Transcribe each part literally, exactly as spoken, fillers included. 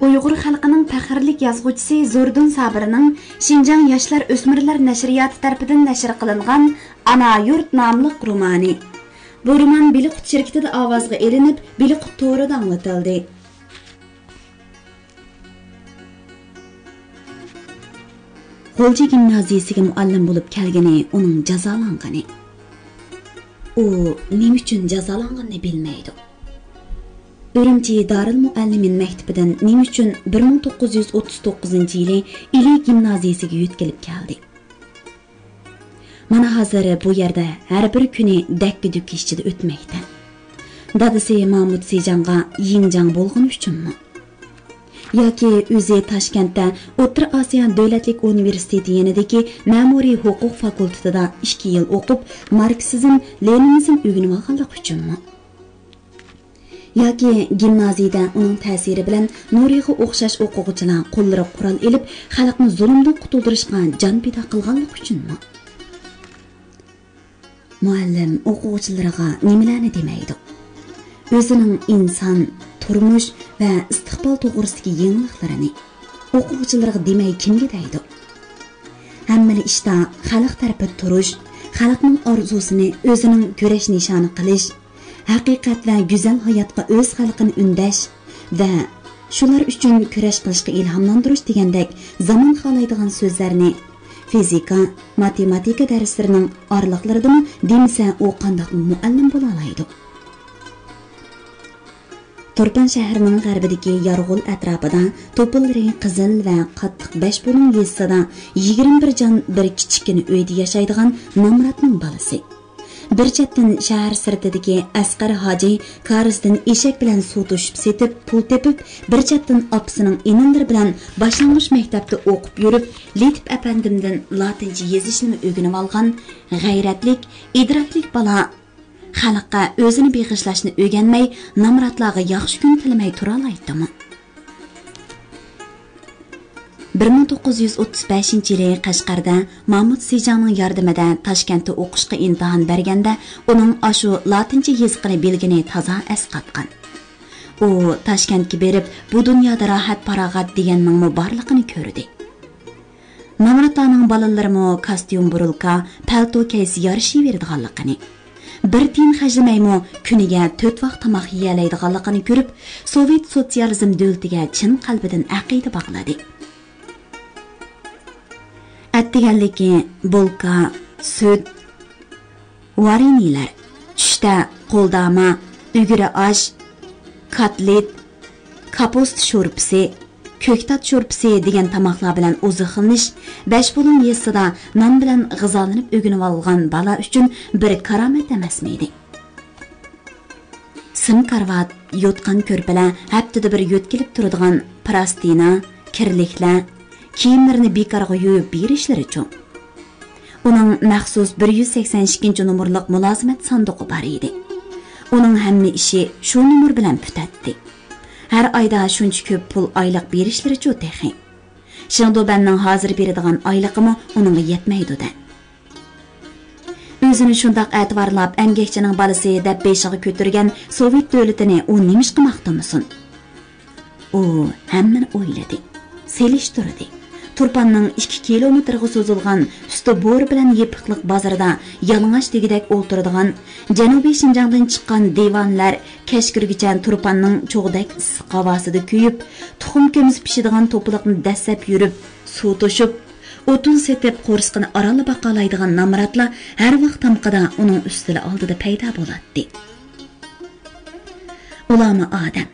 ئۇيغۇر خەلقىنىڭ پەخىرلىك يازغۇچىسى زوردۇن سابىرنىڭ شىنجاڭ ياشلار ئۆسمۈرلەر نەشرىياتى تەرىپىدىن نەشر قىلىنغان ئانا يۇرت ناملىق رومانى. بۇ رومان بىلىقۇت شىركىتىدە ئاۋازغا ئېلىنىپ، بىلىقۇت تورىدا ئاڭلىتىلدى. غۇلجا گىمنازىيىسىگە مۇئەللىم بولۇپ كەلگىنى ئۇنىڭ جازالانغىنى. ئۇ نېمە ئۈچۈن جازالانغىنىنى بىلمەيدۇ. ئۈرۈمچى دارىلمۇئەللىمىن مەكتىپىدىن نېمە ئۈچۈن بىر مىڭ توققۇز يۈز ئوتتۇز توققۇزىنچى يىلى ئىلى گىمنازىيىسىگە يۆتكىلىپ كەلدى؟ مانا ھازىر بۇ يەردە ھەر بىر كۈنى دەككە-دۈككە ئىچىدە ئۆتمەكتە. دادىسى مامۇت سىجاڭغا يىڭجاڭ بولغىنى ئۈچۈنمۇ؟ ياكى ئۆزى تاشكەنتتە ئوتتۇرا ئاسىيا دۆلەتلىك ئۇنىۋېرسىتېتى يېنىدىكى مەمۇرىي ھوقۇق فاكۇلتېتىدا ئىككى يىل ئوقۇپ، ماركسىزم، لېنىنىزم ئۆگىنىۋالغانلىقى ئۈچۈنمۇ؟ ياكى گىمنازىيىدە ئۇنىڭ تەسىرى بىلەن نۇرىغا ئوخشاش ئوقۇغۇچىلار قوللىرىغا قورال ئېلىپ، خەلقنى زۇلۇمدىن قۇتۇلدۇرۇشقا جان پىدا قىلغانلىقى ئۈچۈنمۇ؟ مۇئەللىم ئوقۇغۇچىلىرىغا نېمىلەرنى دېمەيدۇ؟ ئۆزىنىڭ ئىنسان، تۇرمۇش ۋە ئىستىقبال توغرىسىدىكى يېڭىلىقلىرىنى ئوقۇغۇچىلىرىغا دېمەي كىمگە دەيدۇ؟ ھەممىلا ئىشتا خەلق تەرىپىدە تۇرۇش، خەلقنىڭ ئارزۇسىنى ئۆزىنىڭ كۈرەش نىشانى قىلىش، ھەقىقەت ۋە گۈزەل ھاياتقا ئۆز خەلقىنى ئۈندەش ۋە شۇلار ئۈچۈن كۈرەش قىلىشقا ئىلھاملاندۇرۇش دېگەندەك زامان خالايدىغان سۆزلەرنى فىزىكا، ماتېماتىكا دەرسلىرىنىڭ ئارىلىقلىرىدىمۇ دېمىسە، ئۇ قانداقمۇ مۇئەللىم بولالايدۇ؟ تۇرپان شەھىرىنىڭ غەربىدىكى يارغول ئەتراپىدا، توپىلىرى قىزىل ۋە قاتتىق بەشبۇلۇڭ يېزىسىدا يىگىرمە بىر جان بىر كىچىككىنە ئۆيدە ياشايدىغان نامراتنىڭ بالىسى. بىر چەتتىن شەھەر سىرتىدىكى ئەسقەر ھاجى كارىزدىن ئېشەك بىلەن سۇ توشۇپ سېتىپ پۇل تېپىپ، بىر چەتتىن ئاپىسىنىڭ ئىنىلىرى بىلەن باشلانغۇچ مەكتەپتە ئوقۇپ يۈرۈپ، لېتىپ ئەپەندىمدىن لاتىنچە يېزىشنىمۇ ئۆگىنىۋالغان غەيرەتلىك، ئىدراكلىق بالا خەلققە ئۆزىنى بېغىشلاشنى ئۆگەنمەي، نامراتلارغا ياخشى كۈن تىلىمەي تۇرالايتتىمۇ؟ بىر مىڭ توققۇز يۈز ئوتتۇز بەشىنچى يىلى قەشقەردە مامۇت سىجاڭنىڭ ياردىمىدە تاشكەنتتە ئوقۇشقا ئىمتىھان بەرگەندە، ئۇنىڭ ئاشۇ لاتىنچە يېزىقىنى بىلگىنى تازا ئەسقاتقان. ئۇ تاشكەنتكە بېرىپ، بۇ دۇنيادا راھەت-پاراغەت دېگەننىڭمۇ بارلىقىنى كۆردى. نامراتلارنىڭ بالىلىرىمۇ كاستيۇم بۇرۇلكا، پەلتو كىيسە يارىشىۋېرىدىغانلىقىنى، بىر تىيىن خەجلىمەيمۇ كۈنىگە تۆت ۋاق تاماق يېيەلەيدىغانلىقىنى كۆرۈپ، سوۋېت سوتسىيالىزم دۆلىتىگە چىن قەلبىدىن ئەقىدە باغلىدى. ئەتىگەنلىكى بولكا، سۈت، ۋارېنىيلەر، چۈشتە قولداما، ئۈگرە ئاش، كاتلېت، كاپۇستا شورپىسى، كۆكتات شورپىسى دېگەن تاماقلار بىلەن ئوزۇقلىنىش بەشبۇلۇڭ يېزىسىدا نان بىلەن غىزالىنىپ ئۆگىنىۋالغان بالا ئۈچۈن بىر كارامەت ئەمەسمىدى؟ سىم كارىۋات، يوتقان كۆرپىلەر، ھەپتىدە بىر يۆتكىلىپ تۇرىدىغان پىراستىنا، كىرلىكلەر، كىيىملىرىنى بىكارغا يۇيۇپ بېرىشلىرىچۇ؟ ئۇنىڭ مەخسۇس بىر يۈز سەكسەن ئىككىنچى نومۇرلۇق مۇلازىمەت ساندۇقى بار ئىدى. ئۇنىڭ ھەممە ئىشى شۇ نومۇر بىلەن پۈتەتتى. ھەر ئايدا شۇنچە كۆپ پۇل ئايلىق بېرىشلىرىچۇ تېخى؟ شېڭدۇبەننىڭ ھازىر بېرىدىغان ئايلىقىمۇ ئۇنىڭغا يەتمەيدۇ-دە. ئۆزىنى شۇنداق ئەتىۋارلاپ، ئەمگەكچىنىڭ بالىسى دەپ بېشىغا كۆتۈرگەن سوۋېت دۆلىتىنى ئۇ نېمىشقا ماختىمىسۇن؟ ئۇ ھەممىنى ئويلىدى، سېلىشتۇردى. تۇرپاننىڭ ئىككى كىلومېتىرغا سوزۇلغان ئۈستى بور بىلەن يېپىقلىق بازىرىدا يالىڭاچ دېگۈدەك ئولتۇرىدىغان، جەنۇبىي شىنجاڭدىن چىققان دىۋانىلەر كەچ كىرگۈچە تۇرپاننىڭ چوغدەك ئىسسىق ھاۋاسىدا كۆيۈپ، تۇخۇم كۆمىسى پىشىدىغان توپىلىقنى دەسسەپ يۈرۈپ، سۇ توشۇپ، ئوتۇن سېتىپ، قورسىقىنى ئارانلا باقالايدىغان نامراتلار ھەر ۋاق تامىقىدا ئۇنىڭ ئۈستىلى ئالدىدا پەيدا بولاتتى. ئۇلارمۇ ئادەم.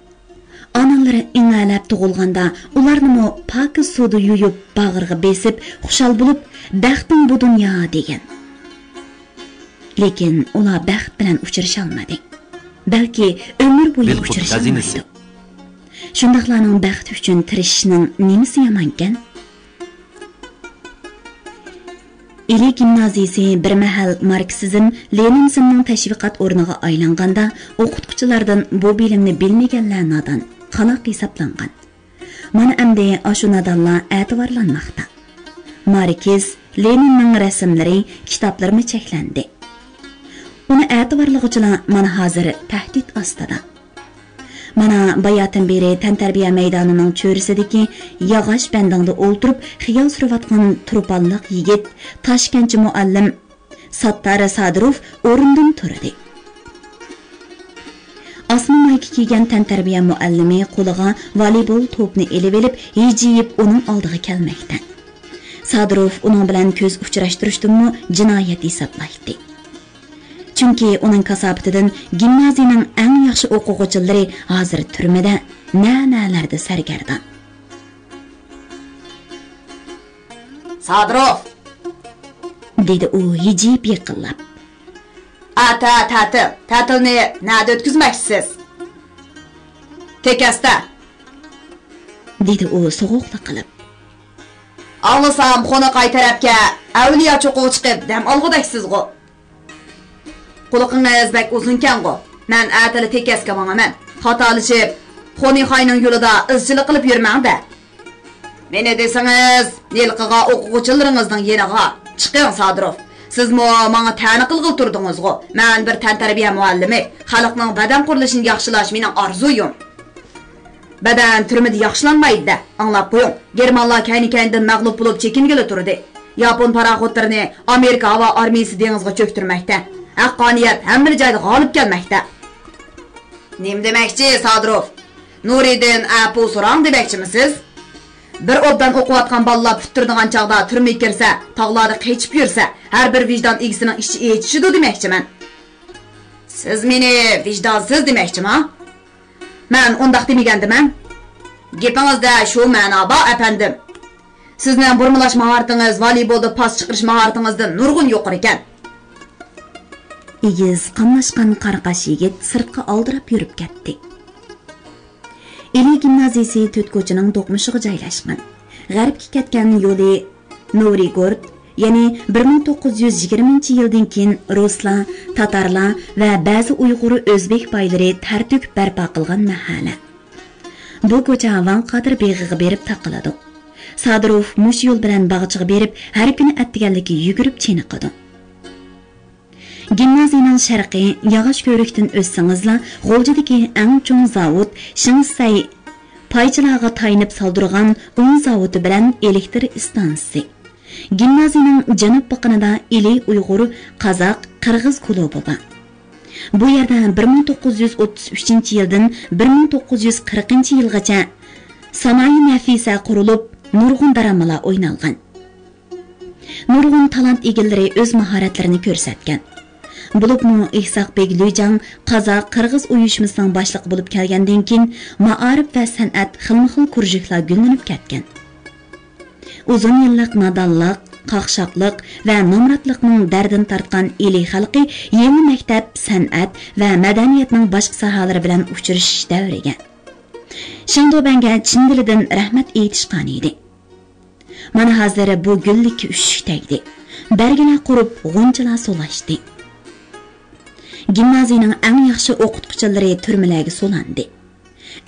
ئانىلىرى ئىڭەلەپ تۇغۇلغاندا، ئۇلارنىمۇ پاكىز سۇدا يۇيۇپ، باغرىغا بېسىپ، خۇشال بولۇپ، «بەختىڭ بۇ دۇنيا» دېگەن. لېكىن ئۇلار بەخت بىلەن ئۇچرىشالمىدى. بەلكى ئۆمۈر بويى ئۇچرىشالمايدۇ. شۇنداقلارنىڭ بەختى ئۈچۈن تىرىشىشنىڭ نېمىسى يامانكەن؟ ئىلى گىمنازىيىسى بىر مەھەل ماركسىزم، لېنىنىزمنىڭ تەشۋىقات ئورنىغا ئايلانغاندا، ئوقۇتقۇچىلاردىن بۇ بىلىمنى بىلمىگەنلەر نادان، قالاق ھېسابلانغان. مانا ئەمدى ئاشۇ نادانلار ئەتىۋارلانماقتا. ماركس، لېنىننىڭ رەسىملىرى، كىتابلىرىمۇ چەكلەندى. ئۇنى ئەتىۋارلىغۇچىلار مانا ھازىر تەھدىت ئاستىدا. مانا، باياتىن بېرى تەنتەربىيە مەيدانىنىڭ چۆرىسىدىكى ياغاچ بەندىڭدە ئولتۇرۇپ خىيال سۈرۈۋاتقان تۇرپانلىق يىگىت، تاشكەنتچى مۇئەللىم ساتتار سادىروف ئورنىدىن تۇردى. ئاسما مايكا كىيگەن تەنتەربىيە مۇئەللىمى قولىغا ۋالىبول توپنى ئېلىۋېلىپ، ھىجىيىپ ئۇنىڭ ئالدىغا كەلمەكتە. سادىروف ئۇنىڭ بىلەن كۆز ئۇچراشتۇرۇشنىمۇ جىنايەت ھېسابلايتتى. چۈنكى ئۇنىڭ كاساپىتىدىن گىمنازىيىنىڭ ئەڭ ياخشى ئوقۇغۇچىلىرى ھازىر تۈرمىدە، نە-نەلەردە سەرگەردان. سادىروف! دېدى ئۇ ھىجىيىپ يېقىنلاپ. ئەتە تەتىل. تەتىلنى نەدە ئۆتكۈزمەكچىسىز؟ تېكەستە. دېدى ئۇ سوغۇقلا قىلىپ. ئاڭلىسام، خوناقاي تەرەپكە ئەۋلىيا چوققىغا چىقىپ دەم ئالغۇدەكسىزغۇ؟ قۇلىقىڭىز بەك ئۇزۇنكەنغۇ؟ مەن ئەتىلا تېكەسكە ماڭىمەن. خاتالىشىپ، خونىخاينىڭ يولىدا ئىزچىللىق قىلىپ يۈرمەڭ-دە. مېنى دېسىڭىز، ھېلىقىغا ئوقۇغۇچىلىرىڭىزنىڭ يېنىغا چىقىڭ، سادىروف. سىزمۇ ماڭا تەنە قىلغىلى تۇردىڭىزغۇ. مەن بىر تەنتەربىيە مۇئەللىمى. خەلقنىڭ بەدەن قۇرۇلۇشىنى ياخشىلاش مېنىڭ ئارزۇيۇم. بەدەن تۈرمىدە ياخشىلانمايدۇ-دە، ئاڭلاپ قويۇڭ. گېرمانلار كەينى-كەينىدىن مەغلۇپ بولۇپ چېكىنگىلى تۇردى. ياپون پاراخوتلىرىنى ئامېرىكا ھاۋا ئارمىيىسى دېڭىزغا چۆكتۈرمەكتە. ھەققانىيەت ھەممىلا جايدا غالىب كەلمەكتە. نېمە دېمەكچى، سادىروف؟ نۇرىدىن ئەپۇ سوراڭ دېمەكچىمۇ سىز؟ بىر ئوبدان ئوقۇۋاتقان بالىلار پۈتتۈرىدىغان چاغدا تۈرمىگە كىرسە، تاغلاردا قېچىپ يۈرسە، ھەر بىر ۋىجدان ئىگىسىنىڭ ئىچى ئېچىشىدۇ دېمەكچىمەن. سىز مېنى ۋىجدانسىز دېمەكچىما؟ مەن ئۇنداق دېمىگەندىمەن. گېپىڭىزدە شۇ مەنا بار، ئەپەندىم. سىزنىڭ بۇرمىلاش ماھارىتىڭىز ۋالىبولدا پاس چىقىرىش ماھارىتىڭىزدىن نۇرغۇن يۇقىرىكەن. ئېگىز قاملاشقان قارىقاش يىگىت سىرتقا ئالدىراپ يۈرۈپ كەتتى. ئىلى گىمنازىيىسى تۆت كوچىنىڭ دوقمۇشىغا جايلاشقان. غەربكە كەتكەن يولى نوۋىگورود، يەنى بىر مىڭ توققۇز يۈز يىگىرمىنچى يىلدىن كېيىن رۇسلار، تاتارلار ۋە بەزى ئۇيغۇر، ئۆزبېك بايلىرى تەر تۆكۈپ بەرپا قىلغان مەھەللە. بۇ كوچا ۋاڭ قادىر بېغىغا بېرىپ تاقىلىدۇ. سادىروف مۇشۇ يول بىلەن باغچىغا بېرىپ، ھەر كۈنى ئەتىگەنلىكى يۈگۈرۈپ چېنىقىدۇ. گىمنازىيىنىڭ شەرقى ياغاچ كۆۋرۈكتىن ئۆتسىڭىزلا، غۇلجىدىكى ئەڭ چوڭ زاۋۇت شىڭسەي پايچىلارغا تايىنىپ سالدۇرغان ئۇن زاۋۇتى بىلەن ئېلېكتر ئىستانسىسى. گىمنازىيىنىڭ جەنۇب بېقىنىدا ئىلى ئۇيغۇر، قازاق، قىرغىز كۇلۇبى بار. بۇ يەردە بىر مىڭ توققۇز يۈز ئوتتۇز ئۈچىنچى يىلدىن بىر مىڭ توققۇز يۈز قىرىقىنچى يىلغىچە سانائى نەفىسە قۇرۇلۇپ، نۇرغۇن درامىلار ئوينالغان. نۇرغۇن تالانت ئىگىلىرى ئۆز ماھارەتلىرىنى كۆرسەتكەن. بولۇپمۇ ئىسھاق بېگ لۈيجاڭ قازاق قىرغىز ئۇيۇشمىسىنىڭ باشلىقى بولۇپ كەلگەندىن كېيىن، مائارىپ ۋە سەنئەت خىلمۇخىل كۇرژۇكلار گۈللىنىپ كەتكەن. ئۇزۇن يىللىق نادانلىق، قاقشاقلىق ۋە نامراتلىقنىڭ دەردىنى تارتقان ئىلى خەلقى يېڭى مەكتەپ، سەنئەت ۋە مەدەنىيەتنىڭ باشقا ساھەلىرى بىلەن ئۇچرىشىش دەۋرىگە، شېڭدۇبەنگە چىن دىلىدىن رەھمەت ئېيتىشقانىدى. مانا ھازىر بۇ گۈللۈككە ئۈششۈك تەگدى. بەرگىلەر قۇرۇپ، غۇنچىلار سولاشتى. گىمنازىيىنىڭ ئەڭ ياخشى ئوقۇتقۇچىلىرى تۈرمىلەرگە سولاندى.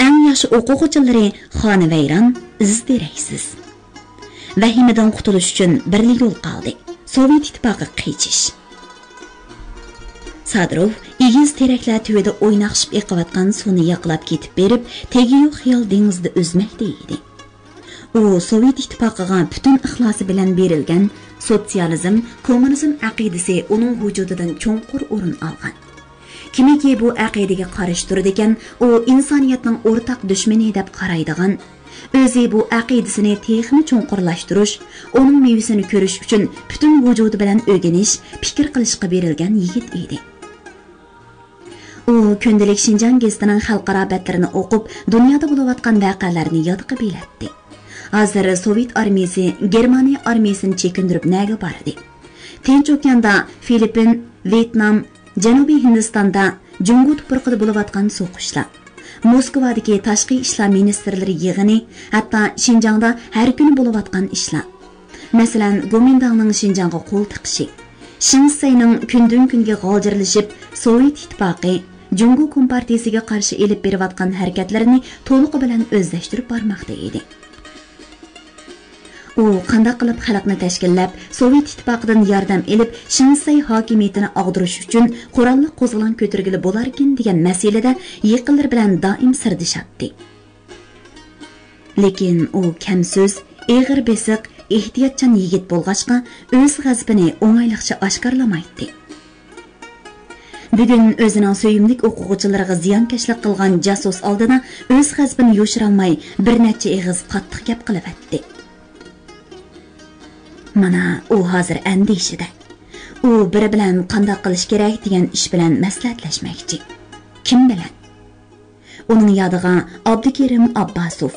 ئەڭ ياخشى ئوقۇغۇچىلىرى خانىۋەيران، ئىز دېرەكسىز. ۋەھىمىدىن قۇتۇلۇش ئۈچۈن بىرلا يول قالدى، سوۋېت ئىتتىپاقىغا قېچىش. سادىروف ئېگىز تېرەكلەر تۈۋىدە ئويناقشىپ ئېقىۋاتقان سۇنى ياقىلاپ كېتىپ بېرىپ، تېگى يوق خىيال دېڭىزىدا ئۈزمەكتە ئىدى. ئۇ سوۋېت ئىتتىپاقىغا پۈتۈن ئىخلاسى بىلەن بېرىلگەن. سوتسىيالىزم، كوممۇنىزم ئەقىدىسى ئۇنىڭ ۋۇجۇدىدىن چوڭقۇر ئورۇن ئالغان. كىمكى بۇ ئەقىدىگە قارشى تۇرىدىكەن، ئۇ ئىنسانىيەتنىڭ ئورتاق دۈشمىنى دەپ قارايدىغان، ئۆزى بۇ ئەقىدىسىنى تېخىمۇ چوڭقۇرلاشتۇرۇش، ئۇنىڭ مېۋىسىنى كۆرۈش ئۈچۈن پۈتۈن ۋۇجۇدى بىلەن ئۆگىنىش، پىكىر قىلىشقا بېرىلگەن يىگىت ئىدى. ئۇ كۈندىلىك شىنجاڭ گېزىتىنىڭ خەلقئارا بەتلىرىنى ئوقۇپ، دۇنيادا بولۇۋاتقان ۋەقەلەرنى يادىغا بىلەتتى. ھازىر سوۋېت ئارمىيىسى گېرمانىيە ئارمىيىسىنى چېكىندۈرۈپ نەگە باردى؟ تىنچ ئوكياندا فىلىپپىن، ۋيېتنام، جەنۇبىي ھىندىستاندا جۇڭگو تۇپرىقىدا بولۇۋاتقان سوقۇشلار، موسكۋادىكى تاشقى ئىشلار مىنىستىرلىرى يىغىنى، ھەتتا شىنجاڭدا ھەر كۈنى بولۇۋاتقان ئىشلار. مەسىلەن، گومىنداڭنىڭ شىنجاڭغا قول تىقىشى، شىڭسەينىڭ كۈندىن-كۈنگە غالجىرلىشىپ، سوۋېت ئىتتىپاقى جۇڭگو كومپارتىيىسىگە قارشى ئېلىپ بېرىۋاتقان ھەرىكەتلىرىنى تولۇقى بىلەن ئۆزلەشتۈرۈپ بارماقتا ئىدى. ئۇ قانداق قىلىپ خەلقنى تەشكىللەپ، سوۋېت ئىتتىپاقىدىن ياردەم ئېلىپ، شىنسەي ھاكىمىيىتىنى ئاغدۇرۇش ئۈچۈن قوراللىق قوزغىلاڭ كۆتۈرگىلى بولاركىن دېگەن مەسىلىدە يېقىنلىرى بىلەن دائىم سىردىشاتتى. لېكىن ئۇ كەم سۆز، ئېغىر بېسىق، ئېھتىياتچان يىگىت بولغاچقا، ئۆز غەزىپىنى ئوڭايلىقچە ئاشكارىلىمايتتى. بۈگۈن ئۆزىنىڭ سۆيۈملۈك ئوقۇغۇچىلىرىغا زىيانكەشلىك قىلغان جاسۇس ئالدىدا ئۆز غەزىپىنى يوشۇرالماي، بىر نەچچە ئېغىز قاتتىق گەپ قىلىۋەتتى. مانا، ئۇ ھازىر ئەندىشىدە. ئۇ بىرى بىلەن قانداق قىلىش كېرەك دېگەن ئىش بىلەن مەسلىھەتلەشمەكچى. كىم بىلەن؟ ئۇنىڭ يادىغا ئابدۇكېرىم ئابباسوف،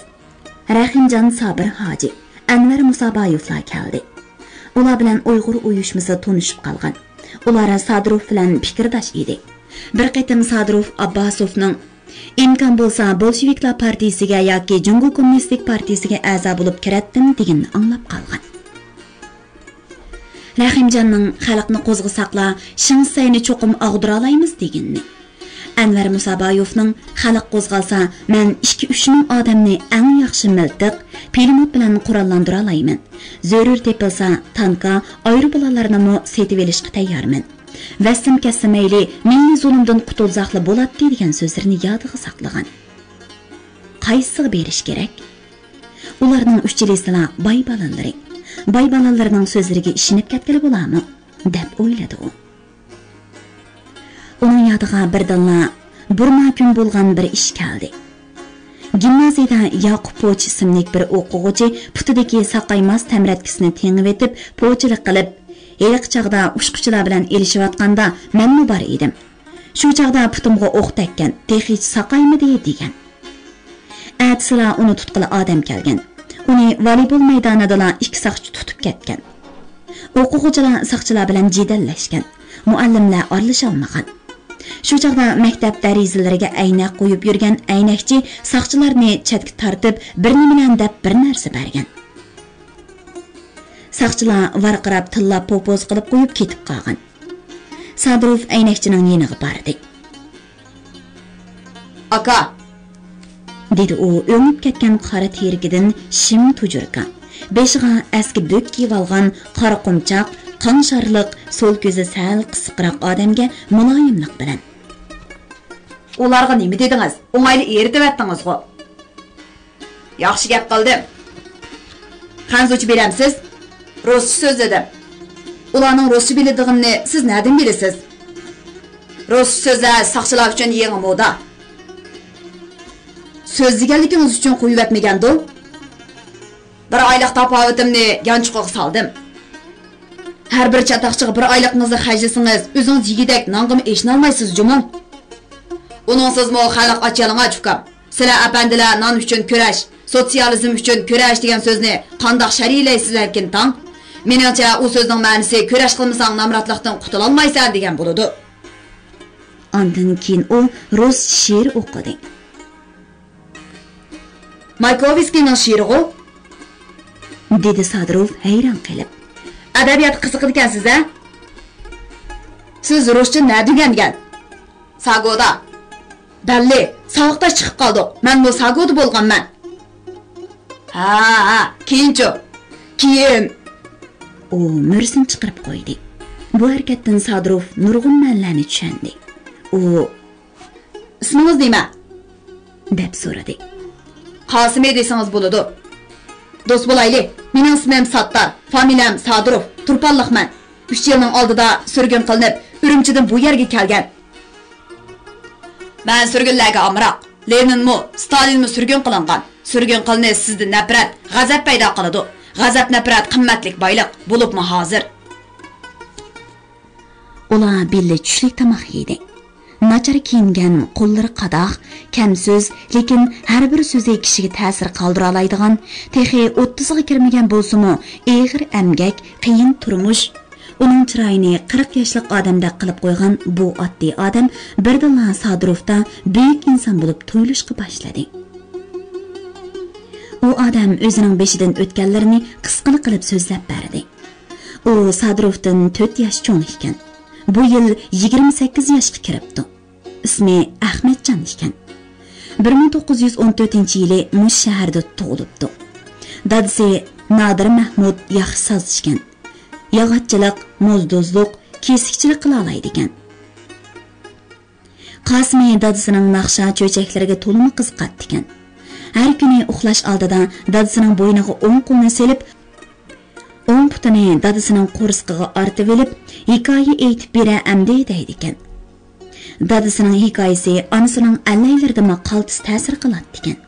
رەھىمجان سابىر ھاجى، ئەنۋەر مۇسابايېۋلار كەلدى. ئۇلار بىلەن ئۇيغۇر ئۇيۇشمىسى تونۇشۇپ قالغان. ئۇلار سادىروف بىلەن پىكىرداش ئىدى. بىر قېتىم سادىروف ئابباسوفنىڭ، «ئىمكان بولسا، بولشېۋىكلار پارتىيىسىگە ياكى جۇڭگو كوممۇنىستىك پارتىيىسىگە ئەزا بولۇپ كىرەتتىم» دېگىنىنى ئاڭلاپ قالغان. رەھىمجاننىڭ «خەلقنى قوزغىساقلا، شىڭسەينى چوقۇم ئاغدۇرالايمىز» دېگىنىنى، ئەنۋەر مۇسابايېۋنىڭ «خەلق قوزغالسا، مەن ئىككى-ئۈچ مىڭ ئادەمنى ئەڭ ياخشى مىلتىق، پىلىموت بىلەن قوراللاندۇرالايمەن. زۆرۈر تېپىلسا، تانكا، ئايروپىلانلارنىمۇ سېتىۋېلىشقا تەييارمەن. ۋەسلىم كەتسە مەيلى، مىللىي زۇلۇمدىن قۇتۇلساقلا بولاتتى» دېگەن سۆزلىرىنى يادىغا ساقلىغان. قايسىسىغا بېرىش كېرەك؟ ئۇلارنىڭ ئۈچىلىسىلا باي بالىلىرى. باي بالىلىرىنىڭ سۆزلىرىگە ئىشىنىپ كەتكىلى بولامۇ؟ دەپ ئويلىدى ئۇ. ئۇنىڭ يادىغا بىردىنلا بۇرما كۈن بولغان بىر ئىش كەلدى. گىمنازىيىدە ياقۇپ پوچى ئىسىملىك بىر ئوقۇغۇچى پۇتىدىكى ساقايماس تەمرەتكىسىنى تېڭىۋېتىپ، پوچىلىق قىلىپ، ھېلىقى چاغدا ئۇچقۇچىلار بىلەن ئېلىشىۋاتقاندا مەنمۇ بار ئىدىم. شۇ چاغدا پۇتۇمغا ئوق تەگكەن، تېخىچە ساقايمىدى، دېگەن. ئەتىسىلا ئۇنى تۇتقىلى ئادەم كەلگەن. ئۇنى ۋالىبول مەيدانىدىلا ئىككى ساقچى تۇتۇپ كەتكەن. ئوقۇغۇچىلار ساقچىلار بىلەن جېدەللەشكەن. مۇئەللىملەر ئارىلىشالمىغان. شۇ چاغدا مەكتەپ دېرىزىلىرىگە ئەينەك قويۇپ يۈرگەن ئەينەكچى ساقچىلارنى چەتكە تارتىپ، بىر نېمىلەن دەپ بىر نەرسە بەرگەن. ساقچىلار ۋارقىراپ، تىللاپ، پوپوزا قىلىپ قويۇپ كېتىپ قالغان. سادىروف ئەينەكچىنىڭ يېنىغا باردى. «ئاكا!» دېدى ئۇ ئۆڭۈپ كەتكەن قارا تېرىكىدىن شىم تۇجۇركا، بېشىغا ئەسكى بۆك كىيىۋالغان قارا قومچاق، قاڭشارلىق، سول كۆزى سەل قىسىقراق ئادەمگە مۇلايىملىق بىلەن. «ئۇلارغا نېمە دېدىڭىز؟ ئوڭايلا ئېرىتىۋەتتىڭىزغۇ.» «ياخشى گەپ قىلدىم. خەنزۇچە بىلەمسىز؟» «رۇسچە سۆزلىدىم.» «ئۇلارنىڭ رۇسچە بىلىدىغىنىنى سىز نەدىن بىلىسىز؟» «رۇسچە سۆزلەش ساقچىلار ئۈچۈن يېڭى مودا.» «سۆزلىگەنلىكىڭىز ئۈچۈن قويۇۋەتمىگەندۇ؟» «بىر ئايلىق تاپاۋىتىمنى يانچۇقىغا سالدىم.» «ھەر بىر چاتاقچىغا بىر ئايلىقىڭىزنى خەجلىسىڭىز، ئۆزىڭىز يېگۈدەك نانغىمۇ ئېشىنالمايسىز جۇمۇ.» «ئۇنىڭسىزمۇ خەلق ئاچىيالىڭاچ ئۇكام. سىلەر ئەپەندىلەر نان ئۈچۈن كۈرەش، سوتسىيالىزم ئۈچۈن كۈرەش دېگەن سۆزنى قانداق شەرھلەيسىلەركىن تاڭ؟ مېنىڭچە، ئۇ سۆزنىڭ مەنىسى كۈرەش قىلمىساڭ نامراتلىقتىن قۇتۇلالمايسەن دېگەن بولىدۇ.» ئاندىن كېيىن ئۇ رۇس شېئىر ئوقۇدى. «مايكوۋسكىينىڭ شېئىرىغۇ؟» دېدى سادىروف ھەيران قېلىپ. «ئەدەبىياتقا قىزىقىدىكەنسىز ھە؟ سىز رۇسچە نەدە ئۆگەنگەن؟» «ساگودا.» «بەللى، ساۋاقداش چىقىپ قالدۇق. مەنمۇ ساگودا بولغانمەن.» «ھە، ھە، كېيىنچۇ؟» «كېيىن.» ئۇ مۈرىسىنى چىقىرىپ قويدى. بۇ ھەرىكەتتىن سادىروف نۇرغۇن مەنىلەرنى چۈشەندى. ئۇ، «ئىسمىڭىز نېمە؟» دەپ سورىدى. «قاسىمى دېسىڭىز بولىدۇ.» «دوست بولايلى. مېنىڭ ئىسمىم ساتتار، فامىلەم سادىروف، تۇرپانلىقمەن. ئۈچ يىلنىڭ ئالدىدا سۈرگۈن قىلىنىپ، ئۈرۈمچىدىن بۇ يەرگە كەلگەن.» «مەن سۈرگۈنلەرگە ئامراق. لېنىنمۇ، ستالىنمۇ سۈرگۈن قىلىنغان. سۈرگۈن قىلىنىش سىزدە نەپرەت، غەزەپ پەيدا قىلىدۇ. غەزەپ، نەپرەت قىممەتلىك بايلىق، بولۇپمۇ ھازىر.» ئۇلار بىللە چۈشلۈك تاماق يېدى. ناچار كىيىنگەن، قوللىرى قاداق، كەم سۆز، لېكىن ھەر بىر سۆزى كىشىگە تەسىر قالدۇرالايدىغان، تېخى ئوتتۇزىغا كىرمىگەن بولسىمۇ، ئېغىر ئەمگەك، قىيىن تۇرمۇش، ئۇنىڭ چىرايىنى قىرىق ياشلىق ئادەمدەك قىلىپ قويغان بۇ ئاددىي ئادەم بىردىنلا سادىروفتا بۈيۈك ئىنسان بولۇپ تۇيۇلۇشقا باشلىدى. ئۇ ئادەم ئۆزىنىڭ بېشىدىن ئۆتكەنلىرىنى قىسقىلا قىلىپ سۆزلەپ بەردى. ئۇ سادىروفتىن تۆت ياش چوڭ ئىكەن. بۇ يىل يىگىرمە سەككىز ياشقا كىرىپتۇ. ئىسمى ئەخمەتجان ئىكەن. بىر مىڭ توققۇز يۈز ئون تۆتىنچى يىلى مۇشۇ شەھەردە تۇغۇلۇپتۇ. دادىسى نادىر مەھمۇد ياخشى ساز ئىكەن. ياغاچچىلىق، موزدوزلۇق، كېسىكچىلىك قىلالايدىكەن. قاسىمى دادىسىنىڭ ناخشا چۆچەكلىرىگە تولىمۇ قىزىقاتتىكەن. ھەر كۈنى ئۇخلاش ئالدىدا دادىسىنىڭ بوينىغا ئوڭ قولىنى سېلىپ، ئوڭ پۇتىنى دادىسىنىڭ قورسىقىغا ئارتىۋېلىپ، ھېكايە ئېيتىپ بېرە ئەمدى دەيدىكەن. دادىسىنىڭ ھېكايىسى ئانىسىنىڭ ئەللەيلىرىدىمۇ قالتىس تەسىر قىلاتتىكەن.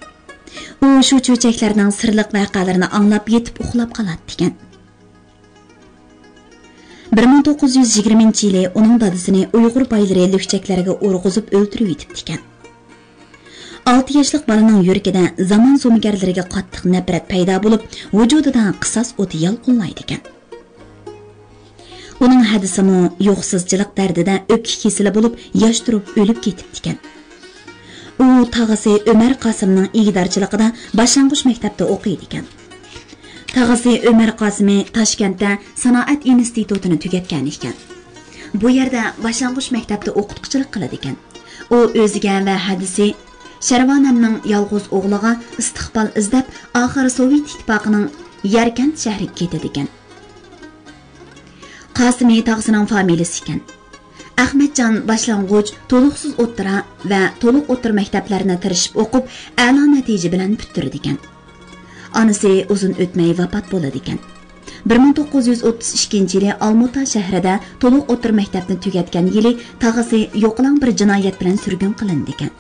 ئۇ شۇ چۆچەكلەرنىڭ سىرلىق ۋەقەلىرىنى ئاڭلاپ يېتىپ ئۇخلاپ قالاتتىكەن. بىر مىڭ توققۇز يۈز يىگىرمىنچى يىلى ئۇنىڭ دادىسىنى ئۇيغۇر بايلىرى لۈكچەكلەرگە ئۇرغۇزۇپ ئۆلتۈرۈۋېتىپتىكەن. ئالتە ياشلىق بالىنىڭ يۈرىكىدە زامان زومىگەرلىرىگە قاتتىق نەپرەت پەيدا بولۇپ، ۋۇجۇدىدا قىساس ئوتى يالقۇنلايدىكەن. ئۇنىڭ ھەدىسىمۇ يوقسۇزچىلىق دەردىدە ئۆپكە كېسىلى بولۇپ، ياش تۇرۇپ ئۆلۈپ كېتىپتىكەن. ئۇ تاغىسى ئۆمەر قاسىمنىڭ ئىگىدارچىلىقىدا باشلانغۇچ مەكتەپتە ئوقۇيدىكەن. تاغىسى ئۆمەر قاسىمى تاشكەنتتە سانائەت ئىنستىتۇتىنى تۈگەتكەن ئىكەن. بۇ يەردە باشلانغۇچ مەكتەپتە ئوقۇتقۇچىلىق قىلىدىكەن. ئۇ ئۆزىگە ۋە ھەدىسى شەرۋانەمنىڭ يالغۇز ئوغلىغا ئىستىقبال ئىزدەپ، ئاخىرى سوۋېت ئىتتىپاقىنىڭ يەركەنت شەھىرىگە كېتىدىكەن. قاسىمى تاغىسىنىڭ فامىلىسى ئىكەن. ئەخمەتجان باشلانغۇچ، تولۇقسىز ئوتتۇرا ۋە تولۇق ئوتتۇرا مەكتەپلەرنى تىرىشىپ ئوقۇپ، ئەلا نەتىجە بىلەن پۈتتۈرىدىكەن. ئانىسى ئۇزۇن ئۆتمەي ۋاپات بولىدىكەن. بىر مىڭ توققۇز يۈز ئوتتۇز ئىككىنچى يىلى ئالمۇتا شەھىرىدە تولۇق ئوتتۇرا مەكتەپنى تۈگەتكەن يىلى تاغىسى يوقىلاڭ بىر جىنايەت بىلەن سۈرگۈن قىلىنىدىكەن.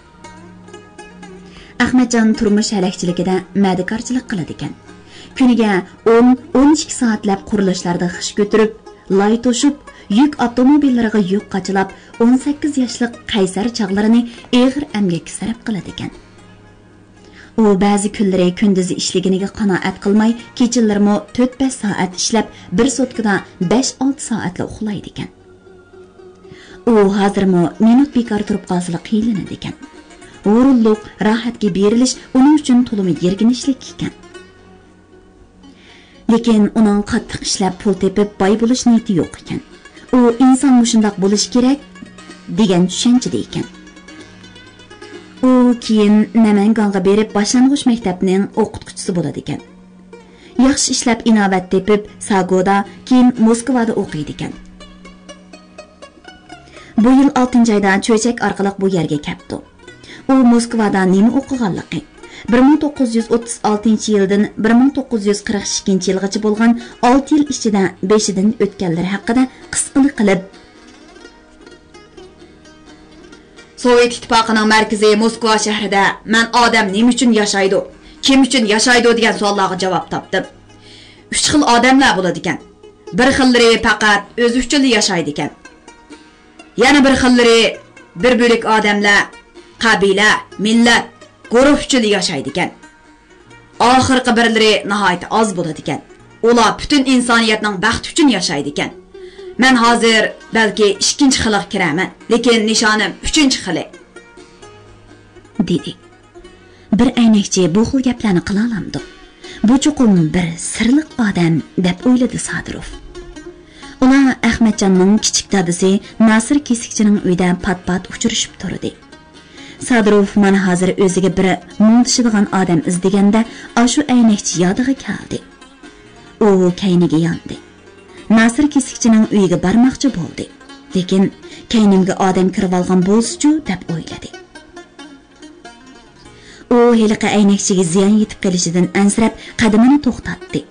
ئەخمەتجان تۇرمۇش ھەلەكچىلىكىدە مەدىكارچىلىق قىلىدىكەن. كۈنىگە ئون، ئون ئىككى سائەتلەپ قۇرۇلۇشلاردا خىش كۆتۈرۈپ، لاي توشۇپ، يۈك ئاپتوموبىللىرىغا يۈك قاچىلاپ، ئون سەككىز ياشلىق قەيسەر چاغلىرىنى ئېغىر ئەمگەككە سەرپ قىلىدىكەن. ئۇ بەزى كۈنلىرى كۈندۈزى ئىشلىگىنىگە قانائەت قىلماي، كېچىلىرىمۇ تۆت بەش سائەت ئىشلەپ، بىر سوتكىدا بەش ئالتە سائەتلا ئۇخلايدىكەن. ئۇ ھازىرمۇ مىنۇت بىكار تۇرۇپ قالسىلا قىينىلىدىكەن. ھۇرۇنلۇق، راھەتكە بېرىلىش ئۇنىڭ ئۈچۈن تولىمۇ يىرگىنچلىك ئىكەن. لېكىن ئۇنىڭ قاتتىق ئىشلەپ پۇل تېپىپ باي بولۇش نىيىتى يوق ئىكەن. ئۇ ئىنسان مۇشۇنداق بولۇشى كېرەك دېگەن چۈشەنچىدە ئىكەن. ئۇ كېيىن نەمەنگانغا بېرىپ باشلانغۇچ مەكتەپنىڭ ئوقۇتقۇچىسى بولىدىكەن. ياخشى ئىشلەپ ئىناۋەت تېپىپ ساگودا، كېيىن موسكۋادا ئوقۇيدىكەن. بۇ يىل ئالتىنچى ئايدا چۆچەك ئارقىلىق بۇ يەرگە كەپتۇ. ئۇ موسكۋادا نېمە ئوقۇغانلىقى، بىر مىڭ توققۇز يۈز ئوتتۇز ئالتىنچى يىلدىن بىر مىڭ توققۇز يۈز قىرىق ئىككىنچى يىلغىچە بولغان ئالتە يىل ئىچىدە بېشىدىن ئۆتكەنلىرى ھەققىدە قىسقىلا قىلىپ، سوۋېت ئىتتىپاقىنىڭ مەركىزى موسكۋا شەھىرىدە مەن ئادەم نېمە ئۈچۈن ياشايدۇ، كىم ئۈچۈن ياشايدۇ دېگەن سوئاللارغا جاۋاب تاپتىم. ئۈچ خىل ئادەملەر بولىدىكەن. بىر خىللىرى پەقەت ئۆزى ئۈچۈنلا ياشايدىكەن. يەنە بىر خىللىرى بىر بۆلەك ئادەملەر، قەبىلە، مىللەت، گۇرۇھ ئۈچۈنلا ياشايدىكەن. ئاخىرقى بىرلىرى ناھايىتى ئاز بولىدىكەن. ئۇلار پۈتۈن ئىنسانىيەتنىڭ بەختى ئۈچۈن ياشايدىكەن. مەن ھازىر بەلكى ئىككىنچى خىلىغا كىرەرمەن، لېكىن نىشانىم ئۈچىنچى خىلى. دېدى. بىر ئەينەكچى بۇ خىل گەپلەرنى قىلالامدۇ؟ بۇ چوقۇم بىر سىرلىق ئادەم، دەپ ئويلىدى سادىروف. ئۇلار ئەخمەتجاننىڭ كىچىك دادىسى ناسىر كېسىكچىنىڭ ئۆيىدە پات-پات ئۇچرىشىپ تۇردى. سادىروف مانا ھازىر ئۆزىگە بىر مۇڭدىشىدىغان ئادەم ئىزدىگەندە ئاشۇ ئەينەكچى يادىغا كەلدى. ئۇ كەينىگە ياندى. ناسىر كېسىكچىنىڭ ئۆيىگە بارماقچى بولدى. لېكىن كەينىمگە ئادەم كىرىۋالغان بولسىچۇ دەپ ئويلىدى. ئۇ ھېلىقى ئەينەكچىگە زىيان يېتىپ قېلىشىدىن ئەنسىرەپ قەدىمىنى توختاتتى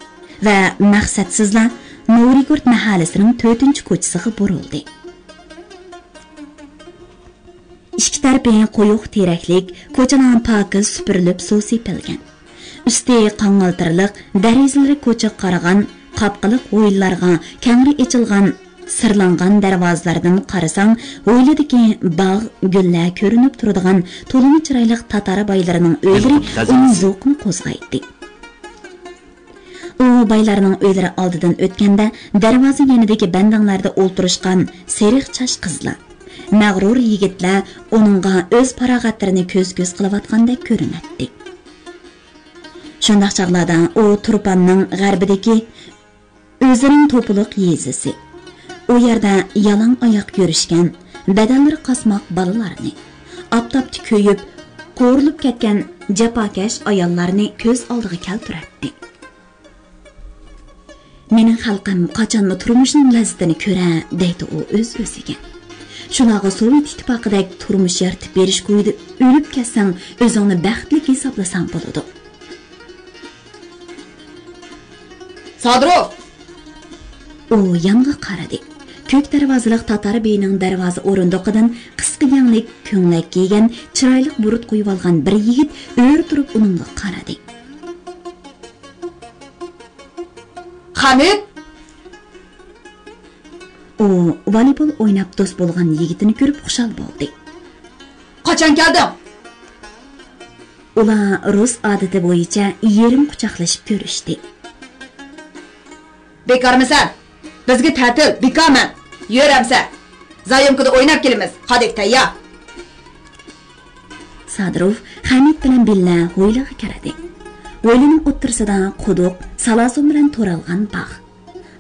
ۋە مەقسەتسىزلا نورىگورت مەھەللىسىنىڭ تۆتىنچى كوچىسىغا بۇرۇلدى. ئىككى تەرىپى قويۇق تېرەكلىك، كوچىلار پاكىز سۈپۈرۈلۈپ سۇ سېپىلگەن. ئۈستى قاڭالتىرلىق، دېرىزىلىرى كوچىغا قارىغان، قاپقىلىق ھويلىلارغا كەڭرى ئېچىلغان، سىرلانغان دەرۋازىلاردىن قارىساڭ، ھويلىدىكى باغ، گۈللەر كۆرۈنۈپ تۇرىدىغان تولىمۇ چىرايلىق تاتار بايلىرىنىڭ ئۆيلىرى ئۇنىڭ زوقىنى قوزغايتتى. ئۇ بايلارنىڭ ئۆيلىرى ئالدىدىن ئۆتكەندە، دەرۋازا يېنىدىكى بەنداڭلاردا ئولتۇرۇشقان سېرىق چاچ قىزلار، مەغرۇر يىگىتلەر ئۇنىڭغا ئۆز پاراغەتلىرىنى كۆز-كۆز قىلىۋاتقاندەك كۆرۈنەتتى. شۇنداق چاغلاردا ئۇ تۇرپاننىڭ غەربىدىكى ئۆزىنىڭ توپىلىق يېزىسى، ئۇ يەردە يالاڭ ئاياق يۈرۈشكەن، بەدەنلىرى قاسماق بالىلارنى، ئاپتاپتا كۆيۈپ، قورۇلۇپ كەتكەن جاپاكەش ئاياللارنى كۆز ئالدىغا كەلتۈرەتتى. مېنىڭ خەلقىم قاچانمۇ تۇرمۇشنىڭ لەززىتىنى كۆرە، دەيدۇ ئۇ ئۆز-ئۆزىگە. شۇلارغا سوۋېت ئىتتىپاقىدەك تۇرمۇش يارىتىپ بېرىش كويىدا ئۆلۈپ كەتسەڭ، ئۆزۈڭنى بەختلىك ھېسابلىساڭ بولىدۇ. سادىروف! ئۇ يانغا قارىدى. كۆك دەرۋازىلىق تاتار بېيىنىڭ دەرۋازا ئورۇندۇقىدىن قىسقا يەڭلىك، كۆڭلەك كىيگەن، چىرايلىق بۇرۇت قويۇۋالغان بىر يىگىت ئۆرە تۇرۇپ ئۇنىڭغا قارىدى. خەمىت! ئۇ ۋالىبول ئويناپ دوست بولغان يىگىتىنى كۆرۈپ خۇشال بولدى. قاچان كەلدىڭ؟ ئۇلار رۇس ئادىتى بويىچە يېرىم قۇچاقلىشىپ كۆرۈشتى. بىكارمىسەن؟ بىزگە تەتىل، بىكارمەن. يۈر ئەمسە. زايومكىدا ئويناپ كېلىمىز. خادىك تەييار. سادىروف خەمىت بىلەن بىللە ھويلىغا كىردى. ھويلىنىڭ ئوتتۇرىسىدا قۇدۇق، سالاسۇن بىلەن تورالغان باغ.